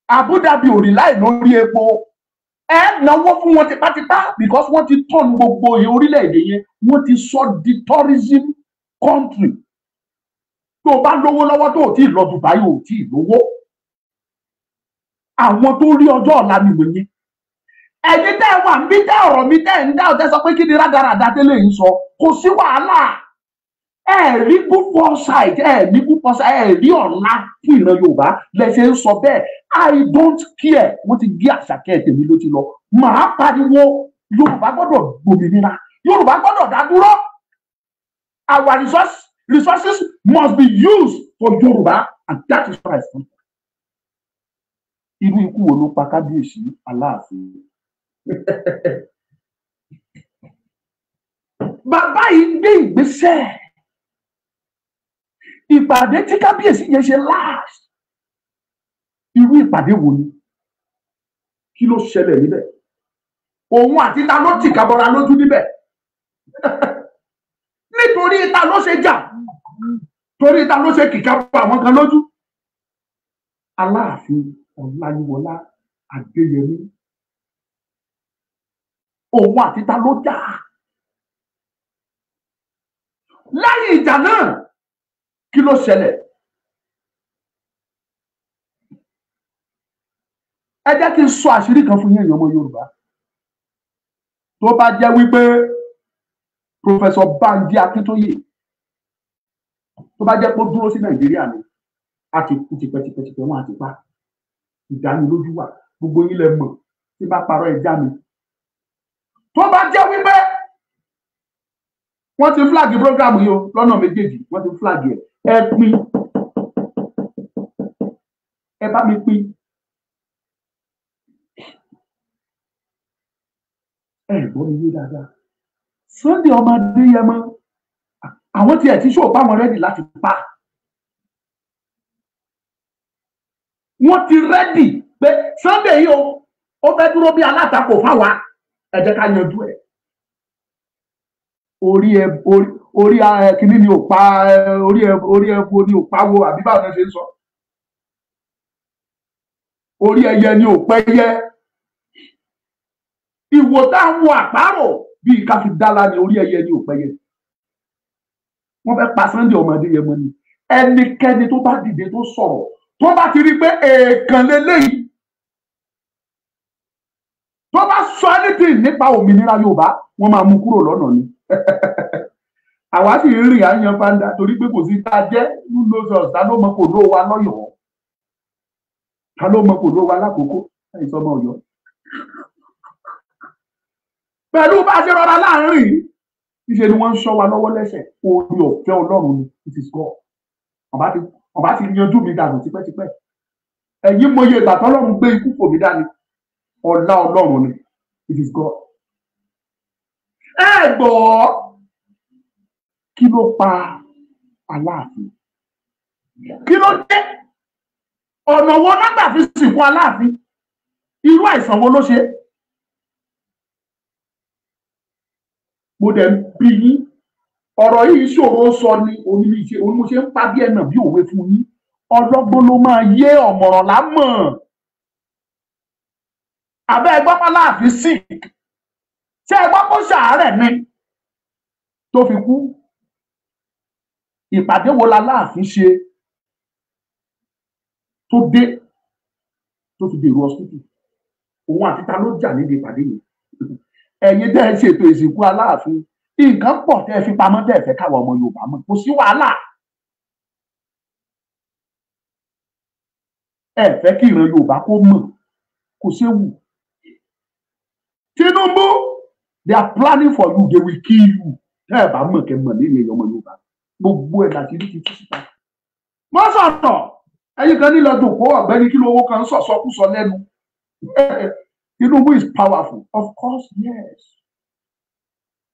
Abu Dhabi ò rely lórí epo. Ẹ náwó fún wọn tipátipá because wọ́n ti turn gbogbo orílẹ̀-èdè yẹn, wọ́n ti sọ di tourism country. Tó o bá lówó lọ́wọ́ tó o tí ì lọ Dubai, ò tí ì lówó. Àwọn tó rí ọjọ́ ọ̀la nìwọ̀nyẹn. Ẹ̀yin tẹ́ ẹ wà ń bí tẹ́ ọ̀rọ̀ mi tẹ́ ẹ̀ ń dá ọ̀tẹ́ sọ pé kí ni rádaràda tẹ́lẹ̀ ń sọ, kò sí wàhálà. Ẹ rí good foresight, ẹ ní good foresight, ẹ rí ọ̀la fún ìran Yorùbá lẹ ṣe ń sọ bẹ́ẹ̀. I don't care. Wọ́n ti gé àṣàkẹ́ tèmi ló ti lọ. Màá pariwo Yorùbá gbọ́dọ̀ gbòmìnira, Yorùbá gbọ́dọ̀ dá dúró. Our resources must be used for Yorùbá, and that is what I stand for. Irú ikú wo ló pa kábíyèsí Aláàfin? Bàbá yìí gbé ìgbésẹ̀. Ìpàdé tí kábíyèsí yẹn ṣe last, irú ìpàdé wo ni? Kí ló ṣẹlẹ̀ níbẹ̀? Òun àti ta ló tìka bọra lójú níbẹ̀? Nítorí ta ló ṣe jà? Torí ta ló ṣe kìka bọ àwọn kan lójú? Aláàfin Ọláyíwọlá Adéyẹmí, òun àti ta ló jà? Lẹ́yìn ìjà náà kí ló ṣẹlẹ̀? Ẹ jẹ́ kí n sọ àṣírí kan fún yín èèyàn ọmọ Yorùbá. Tó bá jẹ́ wípé Professor Banji Akíntóyè tó bá jẹ́ pé ó dúró sí Nàìjíríà ni, a ti kú tipẹ́tipẹ́tipẹ́, wọ́n á ti pa. Ìdánilójú wà, gbogbo yín lẹ mọ̀, tí bá parọ́ ẹ já mi. Tó bá jẹ́ wípé wọ́n ti flag program yìí o lọ́nà méjèèjì, wọ́n ti flag ẹ̀, ẹ pín, ẹ bá mi pín. Ẹ gbọ́ mi yé dáadáa. Sunday ọmọ Adéyẹmọ, àwọn tiẹ̀ tí ṣòpá wọn rẹ́dì láti pa. Wọ́n ti rẹ́dì pé Sunday yìí o, ó fẹ́ dúró bí alátakò fáwa, ẹ jẹ́ ká yanjú ẹ̀. Orí ẹ orí ẹ kìíní ni ò pa, orí ẹ wo ni ò pa wo, àbí báwo ni ṣe ń sọ? Orí ẹyẹ ni ò pẹ́yẹ. Ìwò tá ń wo àpárò bíi ká fi dálá ni orí ẹyẹ ni ò pẹ́yẹ. Wọ́n fẹ́ pa Sunday ọmọ Adéyẹmọ ni. Ẹnikẹ́ni tó bá dìde tó sọ̀rọ̀, tó bá ti rí pé èèkàn lélẹ́yìí, tó bá sọ anything nípa òmìnira Yorùbá, wọ́n máa mú kúrò lọ́nà ni. Àwa sì ń rìn àyàn fanda torí pé kò sí tá a jẹ́ lóṣooṣù. Ta ló mọ kò ló wa lọ́yọ̀ọ́? Ta ló mọ kò ló wa lákòókò? Àìsàn ọmọ Ọ̀yọ́. Pẹ̀lú bá a ṣe rọra láàrin, ìṣe ni wọ́n ń ṣọ́ wa lọ́wọ́ lẹ́sẹ̀. Orí ọ̀fẹ́ Ọlọ́run ni, it is God. Ọba ti yanjú mi dànù tipẹ́tipẹ́. Ẹ̀yin mọye ìgbà tọ́lọ́run gbé ikú fò mí dání. Ọlá Ọlọ́run ni, it is God. Ẹ gbọ́, kí ló pa Aláàfin? Kí ló dé? Ọ̀nà wo nágbà fi sìnkú Aláàfin? Irú àìsàn wo ló ṣe? Mo dẹ̀ ń bi yín. Ọ̀rọ̀ yìí ṣòro sọ ni, òní mo ṣe ń pa bí ẹ̀nà bí òwe fún yín. Ọlọ́gbọ́n ló máa yé, ọ̀mọ̀ràn lámọ̀. Àbẹ́ ẹgbọ́n Aláàfin sick. Ṣé ẹgbọ́n kó ṣàárẹ̀ ni tó fi kú? Ìpàdé wo la Aláàfin ṣe tó dé tó fi dèrò hospital? Òun àti ta ló jà níbi ìpàdé yìí? Ẹ̀yin tẹ́ ẹ ṣètò ìsìnkú Aláàfin, nǹkan pọ̀ tẹ́ ẹ fi pamọ́ tẹ́ ẹ fẹ́ káwa ọmọ Yorùbá mọ̀, kò sí wàhálà. Ẹ fẹ́ kí ìran Yorùbá kó mọ̀, kò séwu. Tinubu, they are planning for you, they will kill you. Tẹ́ ẹ bá mọ̀ kẹ́ mọ̀ nínú èèyàn ọmọ Yorùbá, gbogbo ẹ̀ láti rí ti tú síta. Mọ́ sọ̀tọ̀, ẹ̀yin kan nílò dòkó ọ̀gbẹ́ni kí lówó kan sọ̀sọ́kúsọ lẹ́nu. Tinubu is powerful. Of course, yes.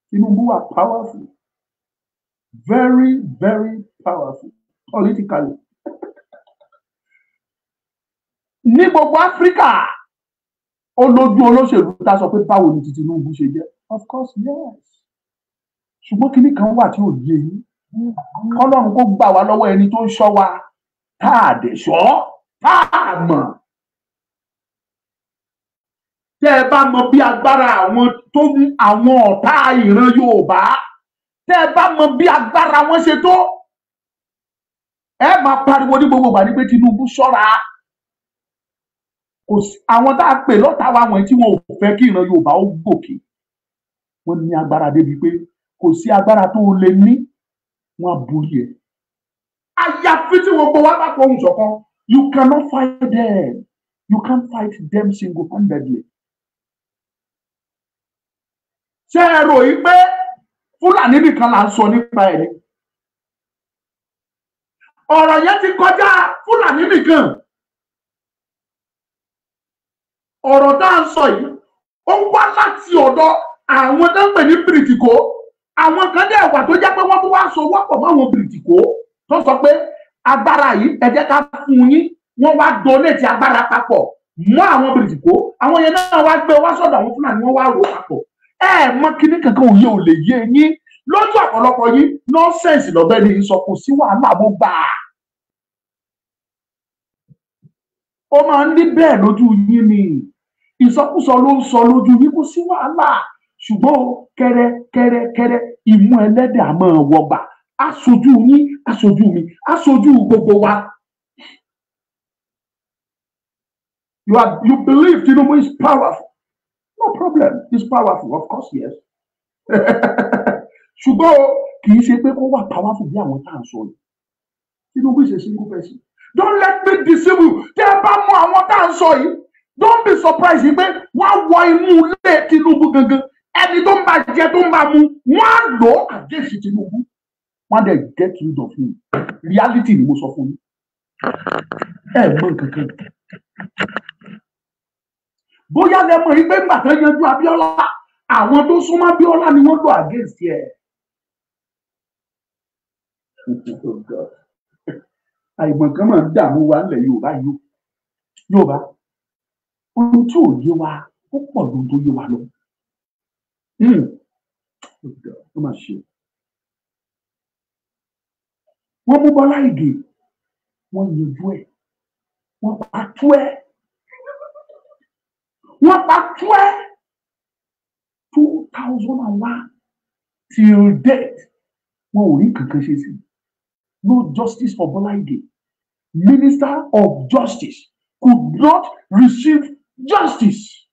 Tinubu are powerful. Very, very powerful. Politically. Ní gbogbo Áfíríkà, ó lójú olóṣèlú tá sọ pé báwo ni ti Tinubu ṣe jẹ́. Of course, yes. Ṣùgbọ́n kinní kan wà tí ò yé yín. Kọ́lọ́run kó gbà wá lọ́wọ́ ẹni tó ń ṣọ́ wa tá a dẹ̀ ṣọ́ tá a mọ̀. Tẹ́ ẹ bá mọ bí agbára àwọn tó ní àwọn ọ̀tá ìran Yorùbá, tẹ́ ẹ bá mọ bí agbára wọn ṣe tó, ẹ máa pariwo ní gbogbo ìgbà ní pé Tinubu ṣọ́ra. Kò sí àwọn tá a pè lọ́tà wa wọ̀nyí tí wọn ò fẹ́ kí ìran Yorùbá ó gòkè. Wọ́n ní agbára débi pé kò sí agbára tó lè ní, wọ́n á borí ẹ̀. Àyàfi tí gbogbo wa bá pohùn ṣọ̀kan. You cannot fight them. You can't fight them single-handedly. Ṣé ẹ rò yí pé Fúlàní nìkan là ń sọ nípa ẹ̀ ni? Ọ̀rọ̀ yẹn ti kọjá Fúlàní nìkan. Ọ̀rọ̀ tá à ń sọ yìí ó wá láti ọ̀dọ̀ àwọn tó ń pè ní Bìrìtìkó. Àwọn kan dẹ̀ wà tó jẹ́ pé wọ́n tún wá so wọ́pọ̀ mọ́ àwọn Bìrìtìkó tó sọ pé agbára yìí ẹ jẹ́ ká fún yín. Wọ́n wá donate agbára papọ̀ mọ́ àwọn Bìrìtìkó. Àwọn yẹn náà wá gbé wá sọ́dọ̀ àwọn Fúlàní, wọ́n wá rò papọ̀. Ẹ mọ kíní kankan òye ò lè yé yín lójú ọ̀pọ̀lọpọ̀ yín. Nọ́sẹ̀nsì lọ́bẹ̀ ni sọ, kò sí wàhálà, mo gbà. Ó máa ń ní bẹ́ẹ̀ lójú yín ni, ìsọkúsọ ló ń sọ lójú yín, kò sí wàhálà. Ṣùgbọ́n kẹrẹ kẹrẹ kẹrẹ ìmú ẹlẹ́dẹ̀ àmọ́ wọgbà. Aṣojú yín, aṣojú mi, aṣojú gbogbo wa. You believe Tinubu is powerful. No problem, he's powerful, of course, yes. Ṣùgbọ́n kì í ṣe pé kó wà powerful bí àwọn tá à ń sọ yìí. Tinubu is a single person. Don't let me deceive you. Tẹ́ ẹ bá mọ àwọn tá à ń sọ yìí, don't be surprised pé wọ́n á wọ inú ilé Tinubu gangan. Ẹni tó ń bá jẹ tó ń bá mu, wọ́n á lò ó against Tinubu. Wọ́n á dẹ̀ get rid of him. Reality ni mo sọ fún yín. Ẹ mọ nǹkan kan. Bóyá lẹ mọ̀ yín pé ńgbà tán yanjú Abíọ́lá, àwọn tó súnmọ́ Abíọ́lá ni wọ́n lò against ẹ̀. Àìmọ̀ kan máa ń dààmú wa nílẹ̀ Yorùbá yìí. Yorùbá, ohun tí ò yé wa ó pọ̀ ju ohun tó yé wa lọ. Ó mà ṣe. Wọ́n mú Bọ́lá Ìgè, wọ́n yanjú ẹ̀, wọ́n pa tú ẹ̀. Wọ́n pa tú ẹ̀. 2001 till date, wọn ò rí kankan ṣe sí. No justice for Bola Ige. Minister of Justice could not receive justice.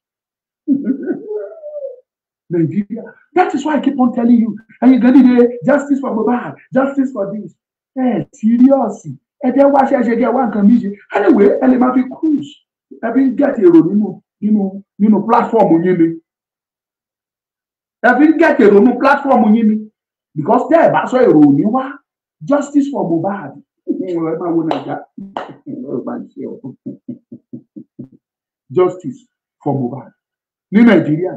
Nigeria. That is why I keep on telling you. And you get it, justice for Mohbad, justice for this. Eh, serious. Ẹ jẹ́ wá ṣe jẹ́ wá nǹkan mi ṣe. Anyway, ẹ lè máa fi cruise. Ẹ fi ń get èrò nínú platform yín ni. Ẹ fi ń get èrò nínú platform yín ni. Because tẹ́ ẹ bá sọ èrò ò ní wá. Justice for Mohbad. Ẹ máa wo Naija. Justice for Mohbad. Ní Nàìjíríà.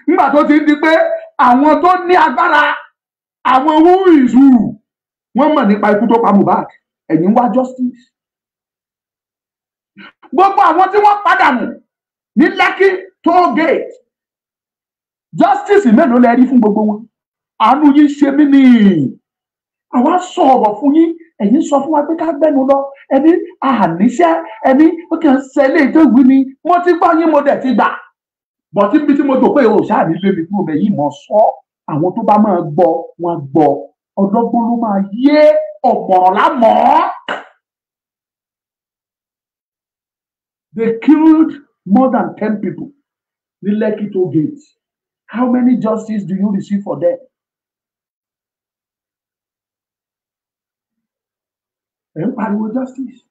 Nígbà tó ti ń di pé àwọn tó ní agbára, àwọn who is who, wọ́n mọ̀ nípa ikú tó pa Mohbad, ẹ̀yin ń wá justice. Gbogbo àwọn tí wọ́n pàdánù ní Lekki toll gate, justice mélòó lẹ rí fún gbogbo wọn? Àánú yín ṣe mí ni. Àwa sọ̀rọ̀ fún yín, ẹ̀yin sọ fún wa pé ká gbẹ́nu lọ, ẹni àníṣẹ́, ẹni ó kàn ń ṣe ilé ìjọ ìwé ni. Mo ti gbọ́ yín, mo dẹ̀ ti gbà. Bọ̀tí níbi tí mo dò pé o ṣáà ní lé mi kúrò bẹ́ẹ̀ yìí mọ̀ sọ, àwọn tó bá máa gbọ́ wọn gbọ́, ọlọ́gbọ́n ló máa yé, ọ̀mọ̀ràn lámọ̀. They killed more than 10 people ní Lekki toll gate. How many justice do you receive for them? Ẹ ń pariwo justice.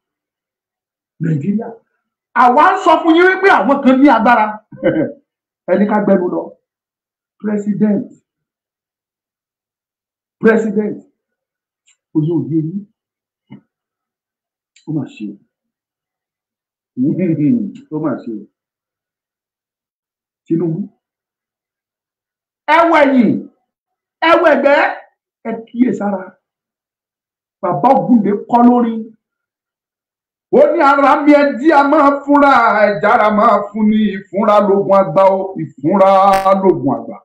Nàìjíríà. Àwa ń sọ fún yín wípé àwọn kan ní agbára. Ẹni ká gbẹnu lọ. President. President. Oyè òye yín. Ó mà ṣe. Ó mà ṣe. Tinubu. Ẹ wo ẹ̀yìn, ẹ wo ẹ̀gbẹ́, ẹ kíyèsára. Bàbá Ògúndé kọ́ lórí. Ó ní ara mi ẹ jí a máa fúnra, ẹ̀jára máa fún ní ìfúnra lógun àgbà o, ìfúnra lógun àgbà.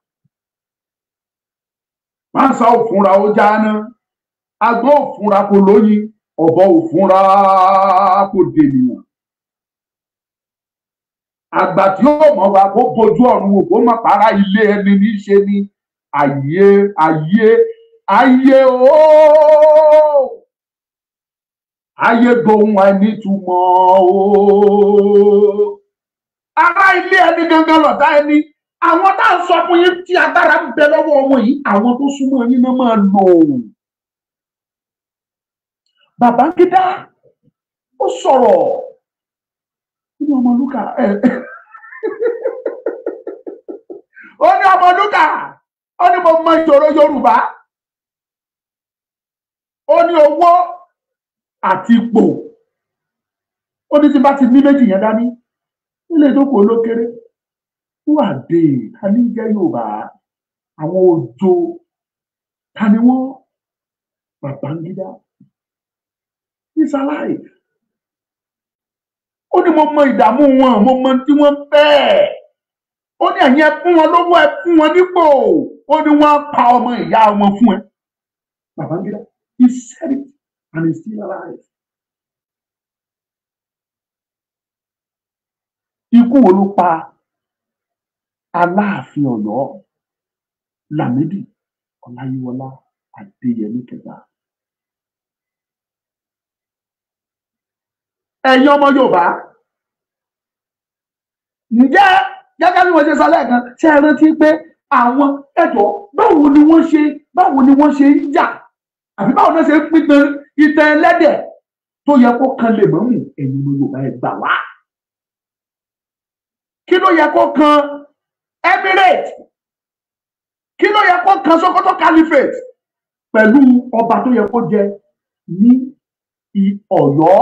Pánsá ò fúnra ó jáná, agbọ́n ò fúnra kò lóyin, ọ̀bọ ò fúnra kò dènìyàn. Àgbà tí ó mọ̀ wá kó bojú ọ̀run wò kó má para ilé ẹni níṣe ni. Ayé ayé ayé ooo, ayé gbohun àìnítumọ̀ ooo. Ará ilé ẹni gangan lọ̀tá ẹni. Àwọn tá à ń sọ fún yín tí agbára ń bẹ lọ́wọ́ wọn yìí, àwọn tó súnmọ́ yín náà máa lò. Babangida ó sọ̀rọ̀ ní Ọmọlúkà, ó ní Ọmọlúkà, ó ní mo mọ ìṣòro Yorùbá, ó ní owó àti ipò, ó ní tí bá ti ní méjì yẹn dání nílé ìdókòwò ló kéré. Wà dé ta ní jẹ́ Yorùbá? Àwọn òjò ta ni wọ́n? Babangida is alive. Ó ní mo mọ ìdààmú wọn, mo mọ tí wọ́n fẹ́. Ó ní ẹ̀yin ẹ fún wọn lówó, ẹ fún wọn nípò. Ó ní wọ́n á pa ọmọ ìyá wọn fún ẹ. Babangida, he said it and he's still alive. Ikú wo ló pa Aláàfin Ọ̀yọ́ Lámídì Ọláyíwọlá Adéyẹmí kẹta? Ẹ̀yin ọmọ Yorùbá, ǹjẹ́ gẹ́gẹ́ bí wọ́n ṣe sọ lẹ́ẹ̀kan, ṣé ẹ rántí pé àwọn ẹ̀dọ́ báwo ni wọ́n ṣe ń jà, àbí báwo ni wọ́n ṣe ń pín ìtàn ẹlẹ́dẹ̀ tó yẹ kó kan lè mọ́mù? Ẹ̀yin ọmọ Yorùbá, ẹ gbà wá. Kí ló yẹ kó kan Emirate? Kí ló yẹ kó kan Sokoto Caliphate pẹ̀lú ọba tó yẹ kó jẹ ní Ọ̀yọ́?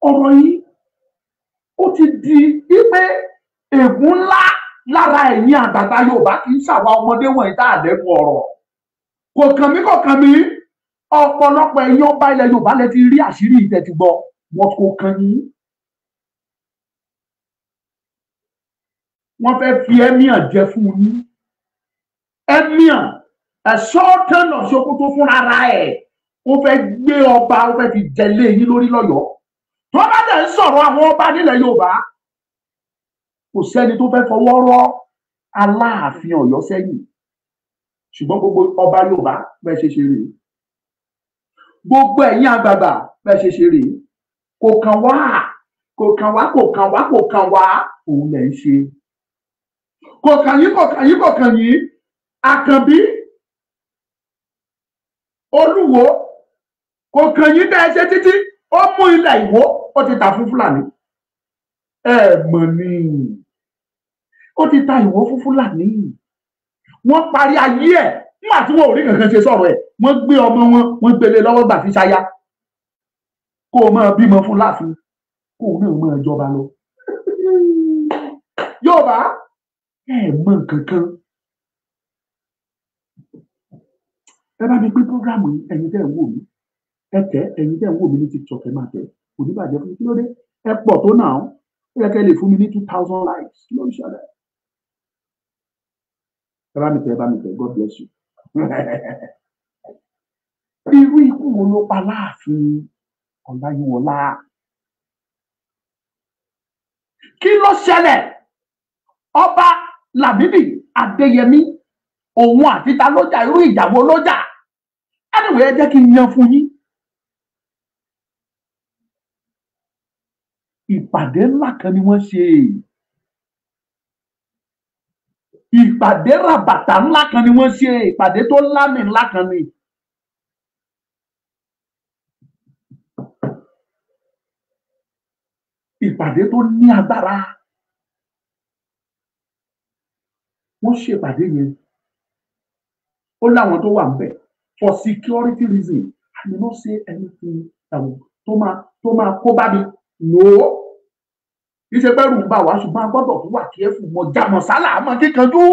Ọ̀rọ̀ yìí ó ti di wípé ègún ńlá lára ẹ̀yin àgbàgbà Yorùbá, kì í ṣàwa ọmọdé wọ̀nyí tá a lẹ́nu ọ̀rọ̀. Kò kàn mí, kò kàn mí. Ọ̀pọ̀lọpọ̀ ẹ̀yin ọba ilẹ̀ Yorùbá lẹ ti rí àṣírí ìtẹ̀ ti gbọ́, wọn kò kàn yín. Wọ́n fẹ́ fi emir jẹ fún yín. Emir, Sultan of Sokoto fúnra ẹ̀, ó fẹ́ gbé ọba, ó fẹ́ fi jẹ lé yín lórí lọ́yọ̀ọ́. Tó bá dẹ̀ ń sọ̀rọ̀ àwọn ọba nílẹ̀ Yorùbá, kò sẹ́ni tó fẹ́ fọwọ́ rọ́ Aláàfin Ọ̀yọ́ sẹ́yìn. Ṣùgbọ́n gbogbo ọba Yorùbá bẹ́ẹ̀ ṣe ṣe rèé, gbogbo ẹ̀yin àgbààgbà bẹ́ẹ̀ ṣe ṣe rèé. Kò kàn wá, kò kàn wá, kò kàn wá, kò kàn wá, òun lẹ̀ ń ṣe. Kò kàn yín, kò kàn yín, kò kàn yín. Àkànbí Olúwo, kò kàn yín bẹ́ẹ̀ ṣe títí ó mú ilẹ̀ Ìwó, ó ti tà fún Fúlàní. Ẹ mọ̀ ni, ó ti ta Ìwó fún Fúlàní. Wọ́n parí ayé ẹ̀ nígbà tí wọn ò rí kankan ṣe sọ̀rọ̀ ẹ̀. Wọ́n gbé ọmọ wọn, wọ́n gbélé lọ́wọ́ gbà fi ṣaya. Kó o máa bímọ fún láàfin, kó o náà máa jọba lọ. Yorùbá, ẹ mọ̀ nǹkan kan. Ẹ bá mi pín prógrámù yìí, ẹ̀yin tẹ́ ẹ̀ ń wò mí, ẹ tẹ. Ẹ̀yin tẹ́ ń wò mí ní TikTok, ẹ máa tẹ. Kò ní bàjẹ́ fún mi. Kí ló dé? Ẹ pọ̀ tó náà, ó yẹ kẹ́ lè fún mi ní 2000 likes. Kí ló ń ṣẹlẹ̀? Ẹ bá mi tẹ, ẹ bá mi tẹ. God bless you. Irú ikú wo ló pa Láàfin Ọláyíwọlá? Kí ló ṣẹlẹ̀? Ọba Lámídì Adéyẹmí, òun àti ta ló jà? Irú ìjà wo ló jà? Anyway, ẹ jẹ́ kí n yan fún yín. Ìpàdé ńlá kan ni wọ́n ṣe. Ìpàdé ràbàtà ńlá kan ni wọ́n ṣe. Ìpàdé tó lámì ńlá kan ni. Ìpàdé tó ní agbára. Wọ́n ṣèpàdé yẹn. Ó láwọn tó wà ńbẹ̀. For security reason, I may not say anything tó máa kó bá mi. No. Kì í ṣe pé ẹ̀rù ń bà wá, ṣùgbọ́n a gbọ́dọ̀ tó wà kíẹ́fù. Mọ̀jàmọ̀sá là á mọ kíkanjú.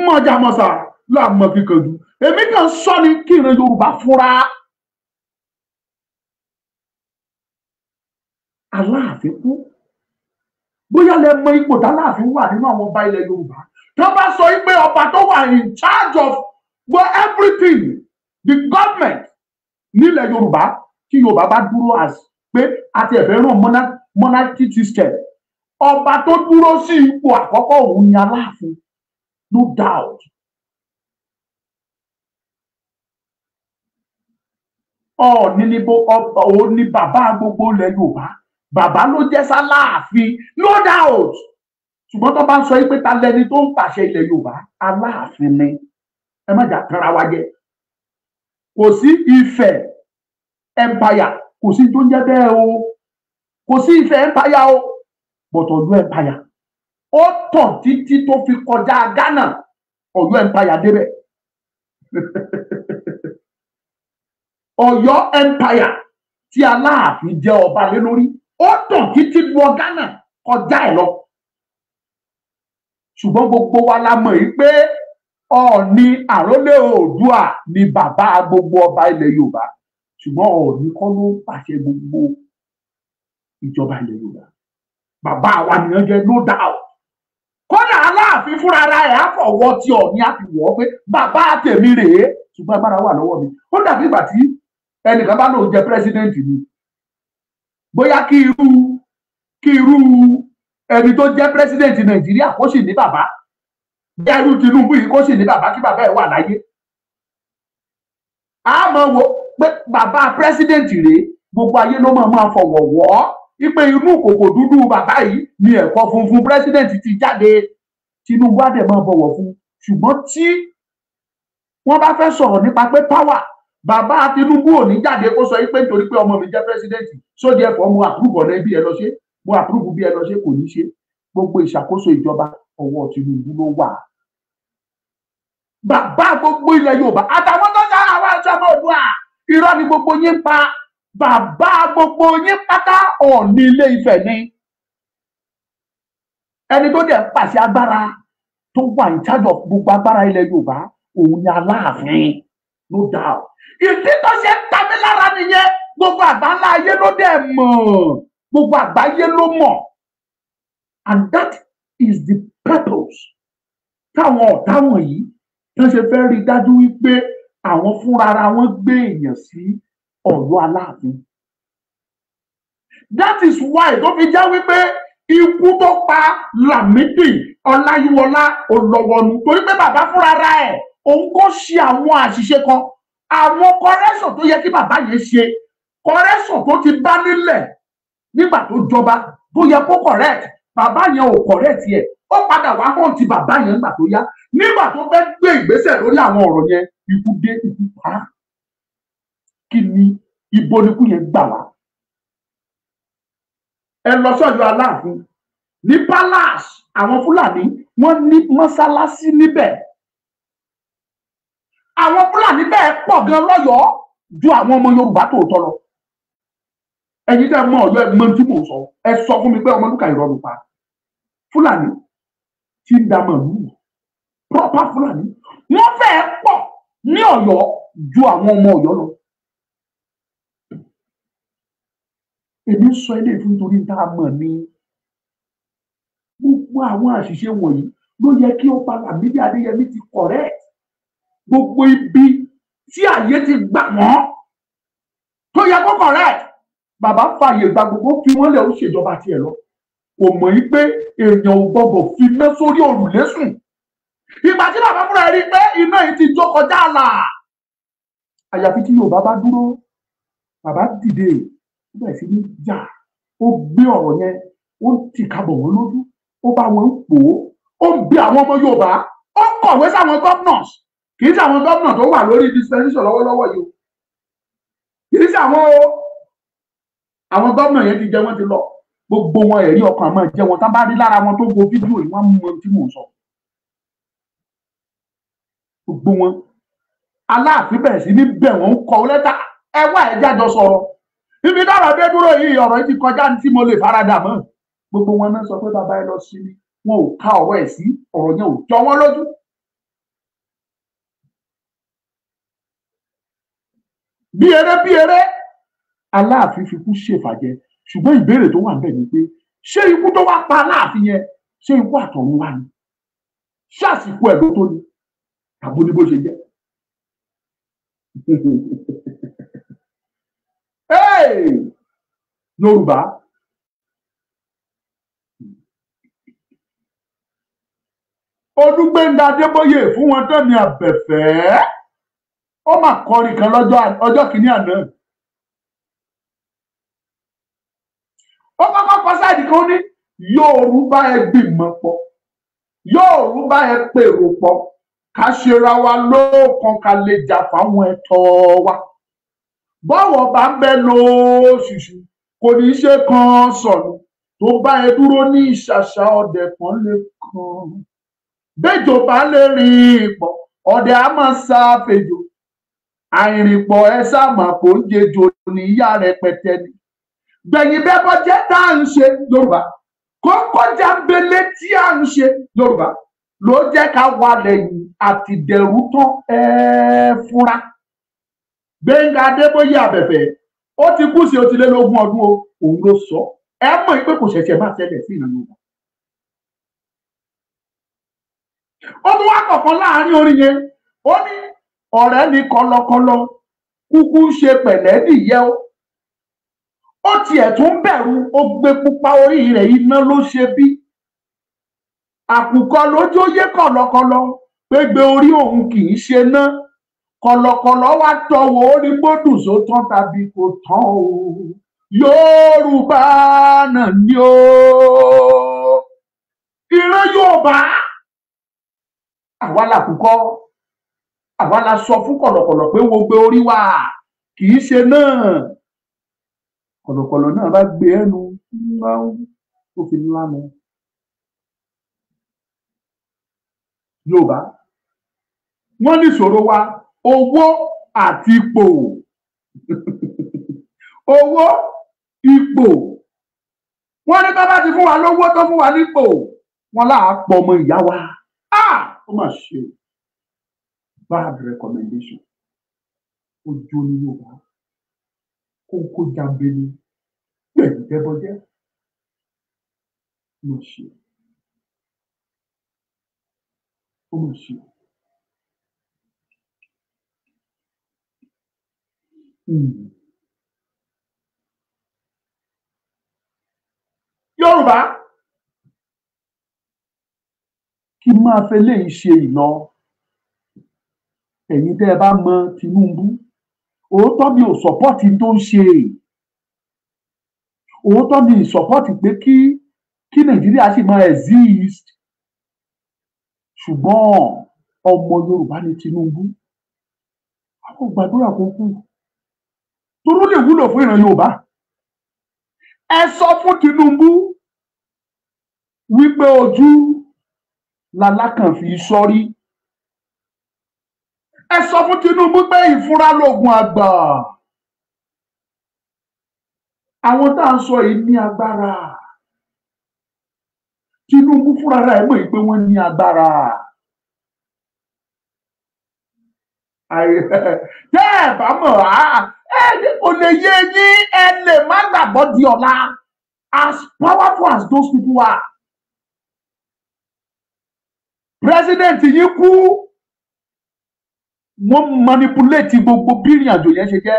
Mọ̀jàmọ̀sá là á mọ kíkanjú. Èmi kàn sọ ni kí ìran Yorùbá fúnra. Aláàfin kú. Bóyá lẹ mọ ipò táláàfin wà nínú àwọn ọba ilẹ̀ Yorùbá. Tó bá sọ pé ọba tó wà in charge of everything, the government nílẹ̀ Yorùbá, tí Yorùbá bá dúró as pé a ti ẹ̀fẹ́ ràn monarchy system, ọba tó dúró sí ipò àkọ́kọ́ òun ni Aláàfin, no doubt. Ọọ̀ni ni òun ni bàbá gbogbo ilẹ̀ Yorùbá, bàbá ló jẹ́ sáláàfin, no doubt. Ṣùgbọ́n tó bá ń sọ pé ta lẹni tó ń pàṣẹ ilẹ̀ Yorùbá, Aláàfin ni. Ẹ má jà tanra wa jẹ. Kò sí Ifẹ̀ empire, kò sí tó ń jẹ́ bẹ́ẹ̀ o, kò sí Ifẹ̀ empire o, but Ọ̀yọ́ empire ó tàn títí tó fi kọjá Ghana, Ọ̀yọ́ empire débẹ̀. Ọ̀yọ́ empire tí Aláàfin jẹ́ ọba lé lórí ó tàn títí wọ Ghana kọjá ẹ̀ lọ. Ṣùgbọ́n gbogbo wa la mọ̀ yìí pé Ọọ̀ni àrólé Oòduà ni bàbá gbogbo ọba ilẹ̀ Yorùbá, ṣùgbọ́n Ọọ̀ni kọ́ ló ń pàṣẹ gbogbo ìjọba ilẹ̀ Yorùbá. Bàbá wa nìyẹn jẹ́, no doubt. Kódà Aláàfin fúnra ara ẹ̀ á fọwọ́ tí Ọọ̀ni á fi wọ̀ ọ́ pé bàbá tèmi rèé, ṣùgbọ́n agbára wà lọ́wọ́ mi. Ó dàbí ìgbà tí ẹnìkan bá lóun jẹ pírẹsidẹ́ǹtì ni, bóyá kí irú ẹni tó jẹ́ pírẹsidẹ́ǹtì Nàìjíríà kó sì ní bàbá, bí irú Tinubu yìí kó sì ní bàbá, kí bàbá ẹ̀ wà láyé. A máa wo pé bàbá pírẹsidẹ́ǹtì rèé, gbogbo ayé ló máa fọwọ́ wọ́ ipe inú kòkò dúdú bàbá yìí ni ẹ̀kọ́ funfun pírẹsidẹ́ǹtì ti jáde. Tinubu á dẹ̀ máa bọ̀wọ̀ fún. Ṣùgbọ́n tí wọ́n bá fẹ́ sọ̀rọ̀ nípa pé power, bàbá Tinubu ò ní jáde kó sọ yìí pé nítorí pé ọmọ mi jẹ́ pírẹsidẹ́ǹtì sóde ẹ̀fọ́ mo àpúrúbù ọ̀nà ibi ẹ lọ ṣe, mo àpúrúbù bí ẹ lọ ṣe, kò ní ṣe. Gbogbo ìṣàkóso ìjọba ọwọ́ Tinubu ló wà. Bàbá gbogbo ilẹ̀ Yorùbá àtàwọn tó ṣe àwọn ọmọ Oòduà, irọ́ ni gbogbo yín pa. Bàbá gbogbo yín pátá Ọọ̀ni Ilé Ifẹ̀ ni. Ẹni tó dẹ̀ ń pàṣẹ agbára tó wà in charge of gbogbo agbára ilẹ̀ Yorùbá òun ni Aláàfin, no doubt. Ìdí tó ṣe ń ta mí lára nìyẹn. Gbogbo àgbáńlá ayé ló dẹ̀ mọ̀, gbogbo àgbáyé ló mọ̀, and that is the purpose táwọn ọ̀tá wọ̀nyí tó ṣe fẹ́ rí dájú wípé àwọn fúnra wọn gbé èèyàn sí Ọ̀yọ́ Aláàfin. That is why tó fi jẹ́ wípé ikú tó pa Lámídì Ọláyíwọlá Ọlọ́wọ́nu, torí pé bàbá fúnra ẹ̀ òun kò ṣe àwọn àṣìṣe kan, àwọn correction tó yẹ kí bàbá yẹn ṣe, correction tó ti bá nílẹ̀ nígbà tó jọba tó yẹ kó correct, bàbá yẹn ò correct yẹ, ó padà wá hàn ti bàbá yẹn nígbà tó yá, nígbà tó fẹ́ gbé ìgbésẹ̀ lórí àwọn ọ̀rọ̀ yẹn, ikú dé, ikú pa á. Kí ni ibo nikú yẹn gbà wá? Ẹ lọ sọ́yọ́ Aláàfin ní palace, àwọn Fúlàní wọ́n ní mọ́sálásí níbẹ̀. Àwọn Fúlàní bẹ́ẹ̀ pọ̀ gan lọ́yọ̀ọ́ ju àwọn ọmọ Yorùbá tòótọ́ lọ. Ẹ̀yin tẹ́ mọ̀ Ọ̀yọ́ ẹ mọ̀ tí mò ń sọ, ẹ sọ fún mi pé Ọmọlúkà irọ́ ló pa. Fúlàní tí ń da màlúù, proper Fúlàní, wọ́n fẹ́ẹ́ pọ̀ ní Ọ̀yọ́ ju àwọn ọmọ Ọ̀yọ́ lọ. Èmi ń sọ eléyìí fún nítorí tá a mọ̀ ní gbogbo àwọn àṣìṣe wọ̀nyí ló yẹ kí ọba Lámídì Adéyẹmí ti correct. Gbogbo ibi tí àyè ti gbà wọ́n tó yẹ kó correct, bàbá fààyè gba gbogbo, fi wọ́n lẹ̀, ó ṣèjọba tiẹ̀ lọ. Kò mọ̀ yí pé èèyàn ò gbọ́dọ̀ fi iná sórí òrùlé sùn. Ìgbà tí bàbá fúnra rí pé iná yìí ti jó kọjá àlà, àyàfi tí Yorùbá bá dúró, bàbá dìde, ó bẹ̀rẹ̀ sí ní jà, ó gbé ọ̀rọ̀ yẹn, ó tì kábọ̀ wọ́n lójú, ó bá wọn ń pò ó, ó ń bi àwọn ọmọ Yorùbá, ó kọ̀wé sáwọn governors. Kì í ṣe àwọn gómìnà tó wà lórí dispensation lọ́wọ́lọ́wọ́ yìí o, kì í ṣe àwọn o, àwọn gómìnà yẹn ti jẹ wọ́n ti lọ, gbogbo wọn ẹ̀rí ọkàn máa jẹ wọn, tá bá rí lára wọn tó wo fídíò yìí wọ́n mọ tí mò ń sọ. Gbogbo wọn Aláàfin bẹ̀rẹ̀ sí ní bẹ̀ wọ́n, ń kọ lẹ́tà, ẹ wá ẹ jájọ sọ̀rọ̀. Ibi dára dé dúró yìí, ọ̀rọ̀ yìí ti kọjá ní tí mo lè faradà mọ́. Gbogbo wọn náà sọ pé bàbá ẹ lọ sí mi, wọn ò ka ọ̀rọ̀ ẹ̀ sí, ọ̀rọ̀ yẹn ò jọ wọ́n lójú. Bí eré bí eré, Aláàfin fi kú ṣèfàjẹ. Ṣùgbọ́n ìbéèrè tó wà níbẹ̀ ni pé ṣé ikú tó wá pa Aláàfin yẹn, ṣé ikú àtọ̀run wá ni? Ṣàsìkò ẹ̀ ló tó ni tàbí ní bó ṣe jẹ́. Yorùbá, Olúgbénga Adébóyè fún wọn tán ní Àbẹ̀fẹ́, ó mà kọrin kan lọ́jọ́ ọjọ́ kìíní àná. Ó kọ́kọ́ kọ sáìdì kan, ó ní Yorùbá ẹ gbìmọ̀ pọ̀, Yorùbá ẹ pèrò pọ̀, ká ṣera wa lóòkan ká lè jà fáwọn ẹ̀tọ́ wa. Bọ́wọ̀ bá ń bẹ lóṣùṣù kò ní í ṣe kan sọnù, tó bá ẹ dúró ní ìṣàṣà ọdẹ kan lè kan. Bẹ́jọ bá lè rìn pọ̀, ọdẹ á máa sá fèjò. Àìrìnpọ̀ ẹ sáàmà kò ń jẹjọ níyà rẹpẹtẹ ni. Gbẹ̀yìn bẹ́bọ jẹ́ tá à ń ṣe Yorùbá, kókó jábélé tí à ń ṣe Yorùbá ló jẹ́ ká wà lẹ́yìn àti dẹ̀rú tán ẹ fúnra. Gbẹ̀ngà Adébóyè Àbẹ̀fẹ́ ó ti kú sí 123 ọdún o, òun ló sọ. Ẹ mọ̀ pé kò ṣẹ̀ṣẹ̀ máa ṣẹlẹ̀ sí ìran Yorùbá. Ó mú wá kọ̀ọ̀kan láàrin orin yẹn, ó ní ọ̀rẹ́ mi kọlọkọlọ kúkú ń ṣe pẹ̀lẹ́ nìyẹn o. Ó tiẹ̀ tún bẹ̀rù, ó gbé pupa orí rẹ̀ iná ló ṣe bí. Àkùkọ lójó yé kọ̀lọ̀kọ̀lọ̀ pé gbé orí òun kì í ṣe ná. Kọ̀lọ̀kọ̀lọ̀ wá tọwọ́ orí gbódùn só tán tàbí kò tán o. Yorùbá náà ni o. Ìran Yorùbá àwa làkùkọ, àwa la sọ fún kọ̀lọ̀kọ̀lọ̀ pé wo gbé orí wa kì í ṣe náà. Kọ̀lọ̀kọ̀lọ̀ náà bá gbé ẹnu ó fi ńlá mu. Yorùbá wọ́n ní ìṣòro wa owó àti ipò. Owó, ipò. Wọ́n ní tó bá ti fún wa lówó tó fún wa nípò, wọ́n láà pọ̀ ọmọ ìyá wa. Ó mà ṣe o. Bad recommendation. Ojú ní Yorùbá. Kókó jambele. Gbẹ̀yìn bẹ́bọjẹ́. Ó mà ṣe o. Ó mà ṣe o. Yorùbá, kí n máa fẹ́ léyìí ṣe ìlọ. Ẹ̀yin tẹ́ ẹ bá mọ Tinubu, òótọ́ mi ò support tó ń ṣe. Òótọ́ mi ì support pé kí Nàìjíríà sì máa exist. Ṣùgbọ́n ọmọ Yorùbá ni Tinubu. Àwọn gbàdúrà kó kú. Toró lè wúlò fún ìran Yorùbá. Ẹ sọ fún Tinubu wípé ojú lalákàn fi sọrí. Ẹ sọ fún Tinubu pé ìfúnra lóògùn àgbà. Àwọn tá à ń sọ yìí ní agbára. Tinubu fúnra rẹ̀ mọ̀ pé wọ́n ní agbára. Tẹ́ ẹ bá mọ̀ á, ẹ kò lè yé yín, ẹ lè má gbàgbọ́ di ọ̀la. As powerful as those people are. President yìí kú, wọ́n manipulate gbogbo bí ìrìn àjò yẹn ṣe jẹ́,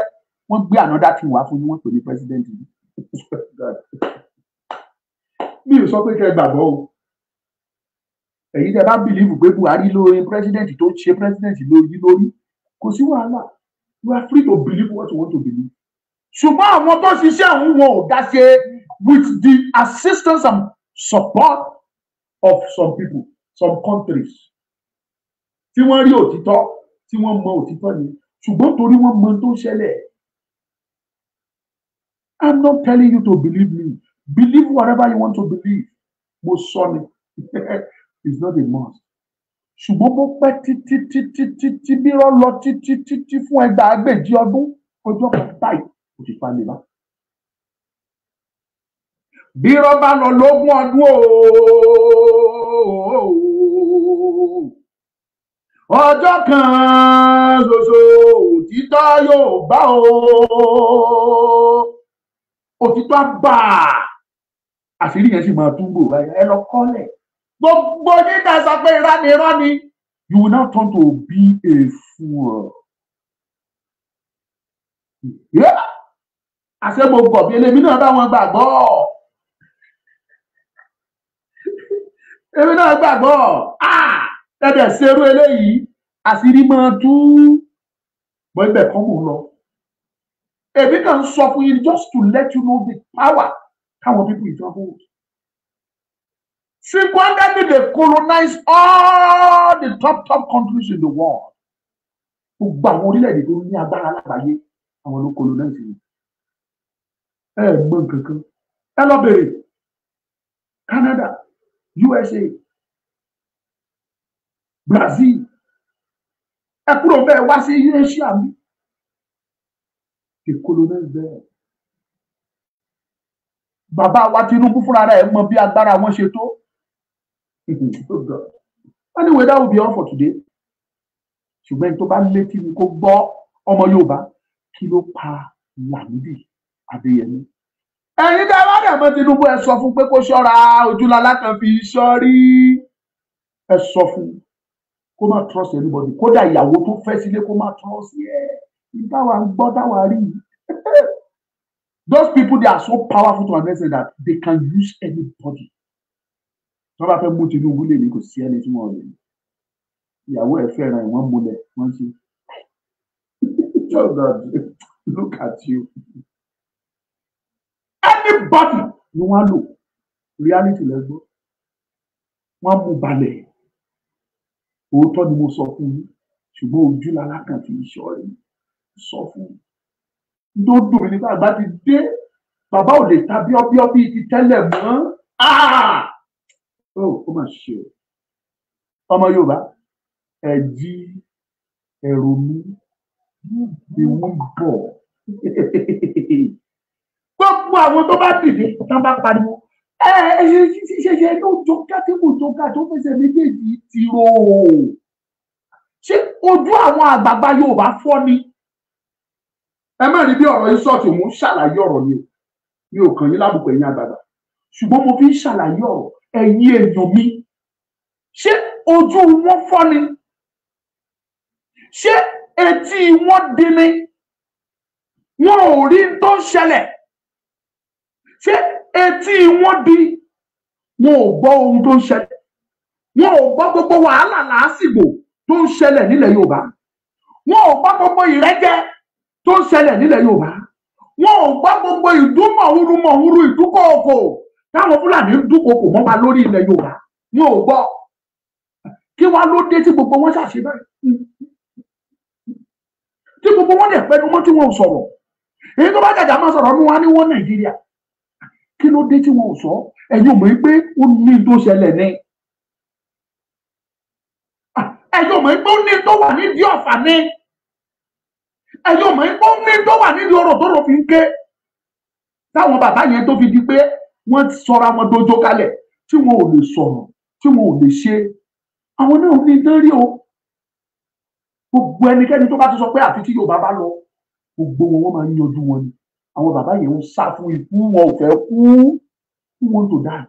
wọ́n gbé another thing wá fún yín, wọ́n pè ní president yìí. Mi ò sọ pé kẹ́ ẹ gbàgbọ́ o. Ẹ̀yin tẹ́ bá believe pé Buhari lórí president tó ṣe president lórí lórí, kò sí wàhálà. You are free to believe what you want to believe. Ṣùgbọ́n àwọn tó ṣiṣẹ́ àwọn wọn ò dá ṣe, with the assistance and support of some people, some countries. Tí wọ́n rí òtítọ́, tí wọ́n mọ òtítọ́ ni, ṣùgbọ́n torí wọ́n mọ tó ń ṣẹlẹ̀. I'm not telling you to believe me. Believe whatever you want to believe. Mo sọ ni. It's not a must. Ṣùgbọ́n bó pẹ́ títí títí títí bí rọ́ lọ títí títí fún 10,000 ọdún, ọjọ́ kan báyìí kò ti falẹ̀ bá. Bí rọ́ bá lọ lógún ọdún ooo, ọjọ́ kan ṣoṣo òtítọ́ yóò bá o. Òtítọ́ á bà á. Àṣírí yẹn sì máa túbọ̀ báyìí. Ẹ lọ kọ́lẹ̀. Gbogbo nígbà sọ pé irọ́ ni irọ́ ni, you will now turn to be a fool. Àṣé mo gọ̀ bí elémi náà bá wọn gbàgbọ́. Èmi náà gbàgbọ́. Ẹ̀dẹ̀ ṣerú eléyìí, àṣírí máa tú. Bọ́ ibẹ̀ kọ́ mò ń lọ. Èmi kàn ń sọ fún yín just to let you know the power táwọn people ìjọ hold. Single-handedly they colonize all the top countries in the world. Gbogbo àwọn orílẹ̀-èdè tó ní agbára lágbàáyé, àwọn ló colonize yìí. Ẹ mọ̀ nǹkankan. Ẹ lọ bèrè. Canada, USA, Brazil. Ẹ kúrò bẹ́ẹ̀ wá sí Asia mi. They colonize there. Bàbá wa Tinubu fúnra rẹ̀ mọ̀ bí agbára wọn ṣe tó. Anyway, that will be all for today. Ṣùgbọ́n tó bá létí ni kó gbọ́, ọmọ Yorùbá, kí ló pa Lámídì Adéyẹmí? Ẹ̀yin tẹ́ bá dẹ̀ mọ̀ Tinubu, ẹ sọ fún pé kó ṣọ́ra, ojúlala kan fi ṣọ́rí. Ẹ sọ fún kó má trust anybody, kódà ìyàwó tó fẹ́ sílé kó má trust ẹ̀. Táwa ń gbọ́, táwa rí. Those people, they are so powerful to an extent that they can use anybody. Tí wọ́n bá fẹ́ mú Tinubu lè ní kò sí ẹni tí wọ́n lè ní. Ìyàwó ẹ̀ fẹ́ràn ẹ̀, wọ́n múlẹ̀, wọ́n ṣe. Look at you. Anybody ni wọ́n á lò. Reality lẹ́gbọ́. Wọ́n mú balẹ̀. Òótọ́ ni mo sọ fún yín. Ṣùgbọ́n ojú lalákàn fi ṣọ́ rí. Sọ fún yín. Tó dùn mí nípa àgbà ti dé, bàbá ò lè ta bíọ́bíọ́ bíi ti tẹ́lẹ̀ mọ́. Ó mà ṣe o. Ọmọ Yorùbá, ẹ jí, ẹ ronú, ewu ń bọ̀. Gbogbo àwọn tó bá dìde tán bá pariwo, ẹ ṣe ṣe ló jọ kátìmù tó ká tó fẹsẹ̀ méjèèjì ti rò. Ṣé ojú àwọn àgbààgbà Yorùbá fọ́ ni? Ẹ má rí bí ọ̀rọ̀ yìí sọ̀tì, mò ń ṣàlàyé ọ̀rọ̀ ni o. Mi ò kàn yín lábùkù ẹ̀yin àgbààgbà, ṣùgbọ́n mo fi ń ṣàlàyé ọ̀rọ̀ ẹ̀yin èèyàn mi. Ṣé ojú wọn fọ́ ni? Ṣé etí wọn dín ni? Wọn ò rí tó ń ṣẹlẹ̀. Ṣé etí wọn di? Wọn ò gbọ́ ohun tó ń ṣẹlẹ̀. Wọn ò gbọ́ gbogbo wàhálà làásìgbò tó ń ṣẹlẹ̀ nílẹ̀ Yorùbá. Wọn ò gbọ́ gbogbo ìrẹ́jẹ tó ń ṣẹlẹ̀ nílẹ̀ Yorùbá. Wọn ò gbọ́ gbogbo ìdúnmọ̀húrú mọ̀húrú ìdúkòkò táwọn Fúlàní ń dúkòkò mọ́ wa lórí ilẹ̀ Yorùbá. Wọn ò gbọ́. Kí wá ló dé tí gbogbo wọn ṣàṣe báyìí? Tí gbogbo wọn dẹ̀ pẹnu mọ́ tí wọn ò sọ̀rọ̀. Èyí tó bá jàjà máa sọ̀rọ̀ nú wa ní wọn Nàìjíríà. Kí ló dé tí wọn ò sọ? Ẹ̀yin ò mọ̀ pé ó ní tó ṣẹlẹ̀ ni. Ẹ̀yin ò mọ̀ pé ó ní tó wà nídìí ọ̀fà ni. Ẹ̀yin ò mọ̀ pé ó ní tó wà nídìí ọ̀rọ̀ tó rò fi ń ké. Táwọn bàbá yẹn tó fi di pé wọ́n sọra wọn dojo kalẹ̀ tí wọn ò lè sọ̀rọ̀, tí wọn ò lè ṣe. Àwọn náà ní dánrí o. Gbogbo ẹnikẹ́ni tó bá ti sọ pé àfi tí Yorùbá bá lọ, gbogbo wọn wọ́n máa ń yanjú wọn ni. Àwọn bàbá yẹn ń sá fún ikú, wọn ò fẹ́ kú. Who want to die?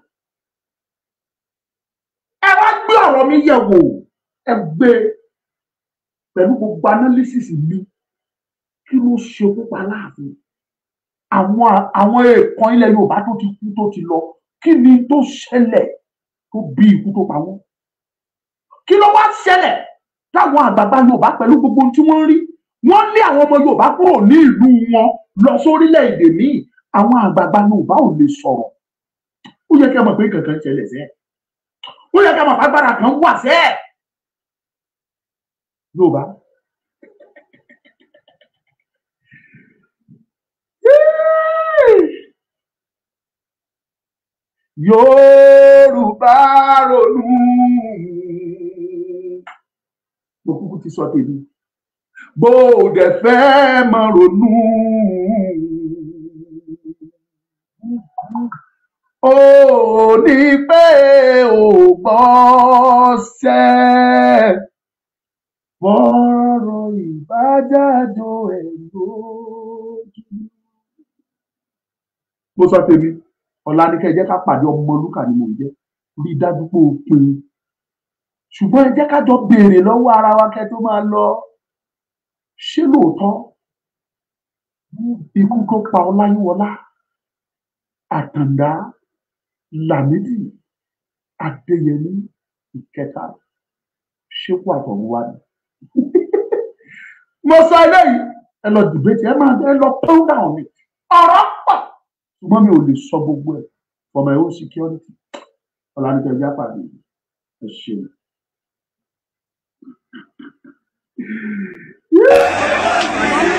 Ẹ wá gbé ọ̀rọ̀ mi yẹ̀ wò, ẹ gbé pẹ̀lú gbogbo analysis mi. Kí ló ṣe pípa Aláàfin? Àwọn èèkàn ilẹ̀ Yorùbá tó ti kú tó ti lọ, kí ni tó ṣẹlẹ̀ tó bí ikú tó pa wọ́n? Kí ló wá ṣẹlẹ̀ táwọn àgbààgbà Yorùbá pẹ̀lú gbogbo ohun tí wọ́n rí? Wọ́n lé àwọn ọmọ Yorùbá kúrò ní ìlú wọn lọ sórílẹ̀-èdè míì. Àwọn àgbààgbà Yorùbá ò lè sọ̀rọ̀. Ó yẹ kí ẹ mọ̀ pé kankan ṣẹlẹ̀ sẹ́. Ó yẹ kí ẹ mọ̀ pé agbára kan wà sẹ́. Yorùbá. Yorùbá ronú. Mo kúkú ti sọ tèmi. Bó o dẹ̀ fẹ́ máa ronú. Ó ní pé ò gbọ́ sẹ́. Bọ́rọ̀ ìbájáde ẹ̀ lójú. Mo sọ tèmi. Ọ̀la ni kẹ́ ẹ jẹ́ ká pàdé. Ọmọlúkà ni mò ń jẹ́. Ó Rí i dájú pé o pin. Ṣùgbọ́n ẹ jẹ́ ká jọ béèrè lọ́wọ́ ara wa kẹ́ tó máa lọ. Ṣé lóòótọ́ ikú tó pa Ọláyíwọlá, Àtàndá, Lámídì, Adéyẹmí ìkẹta, ṣé kó àtọ̀hún wá ni? Mo sọ eléyìí, ẹ lọ dìbẹ́tì, ẹ máa ẹ lọ pọ́ńdà on it. Ọ̀rọ̀ pọ̀, ṣùgbọ́n mi ò lè sọ gbogbo ẹ̀ for my own security. Ọ̀làníkẹ́ ẹja pàdé, ẹ ṣeun. Yeah.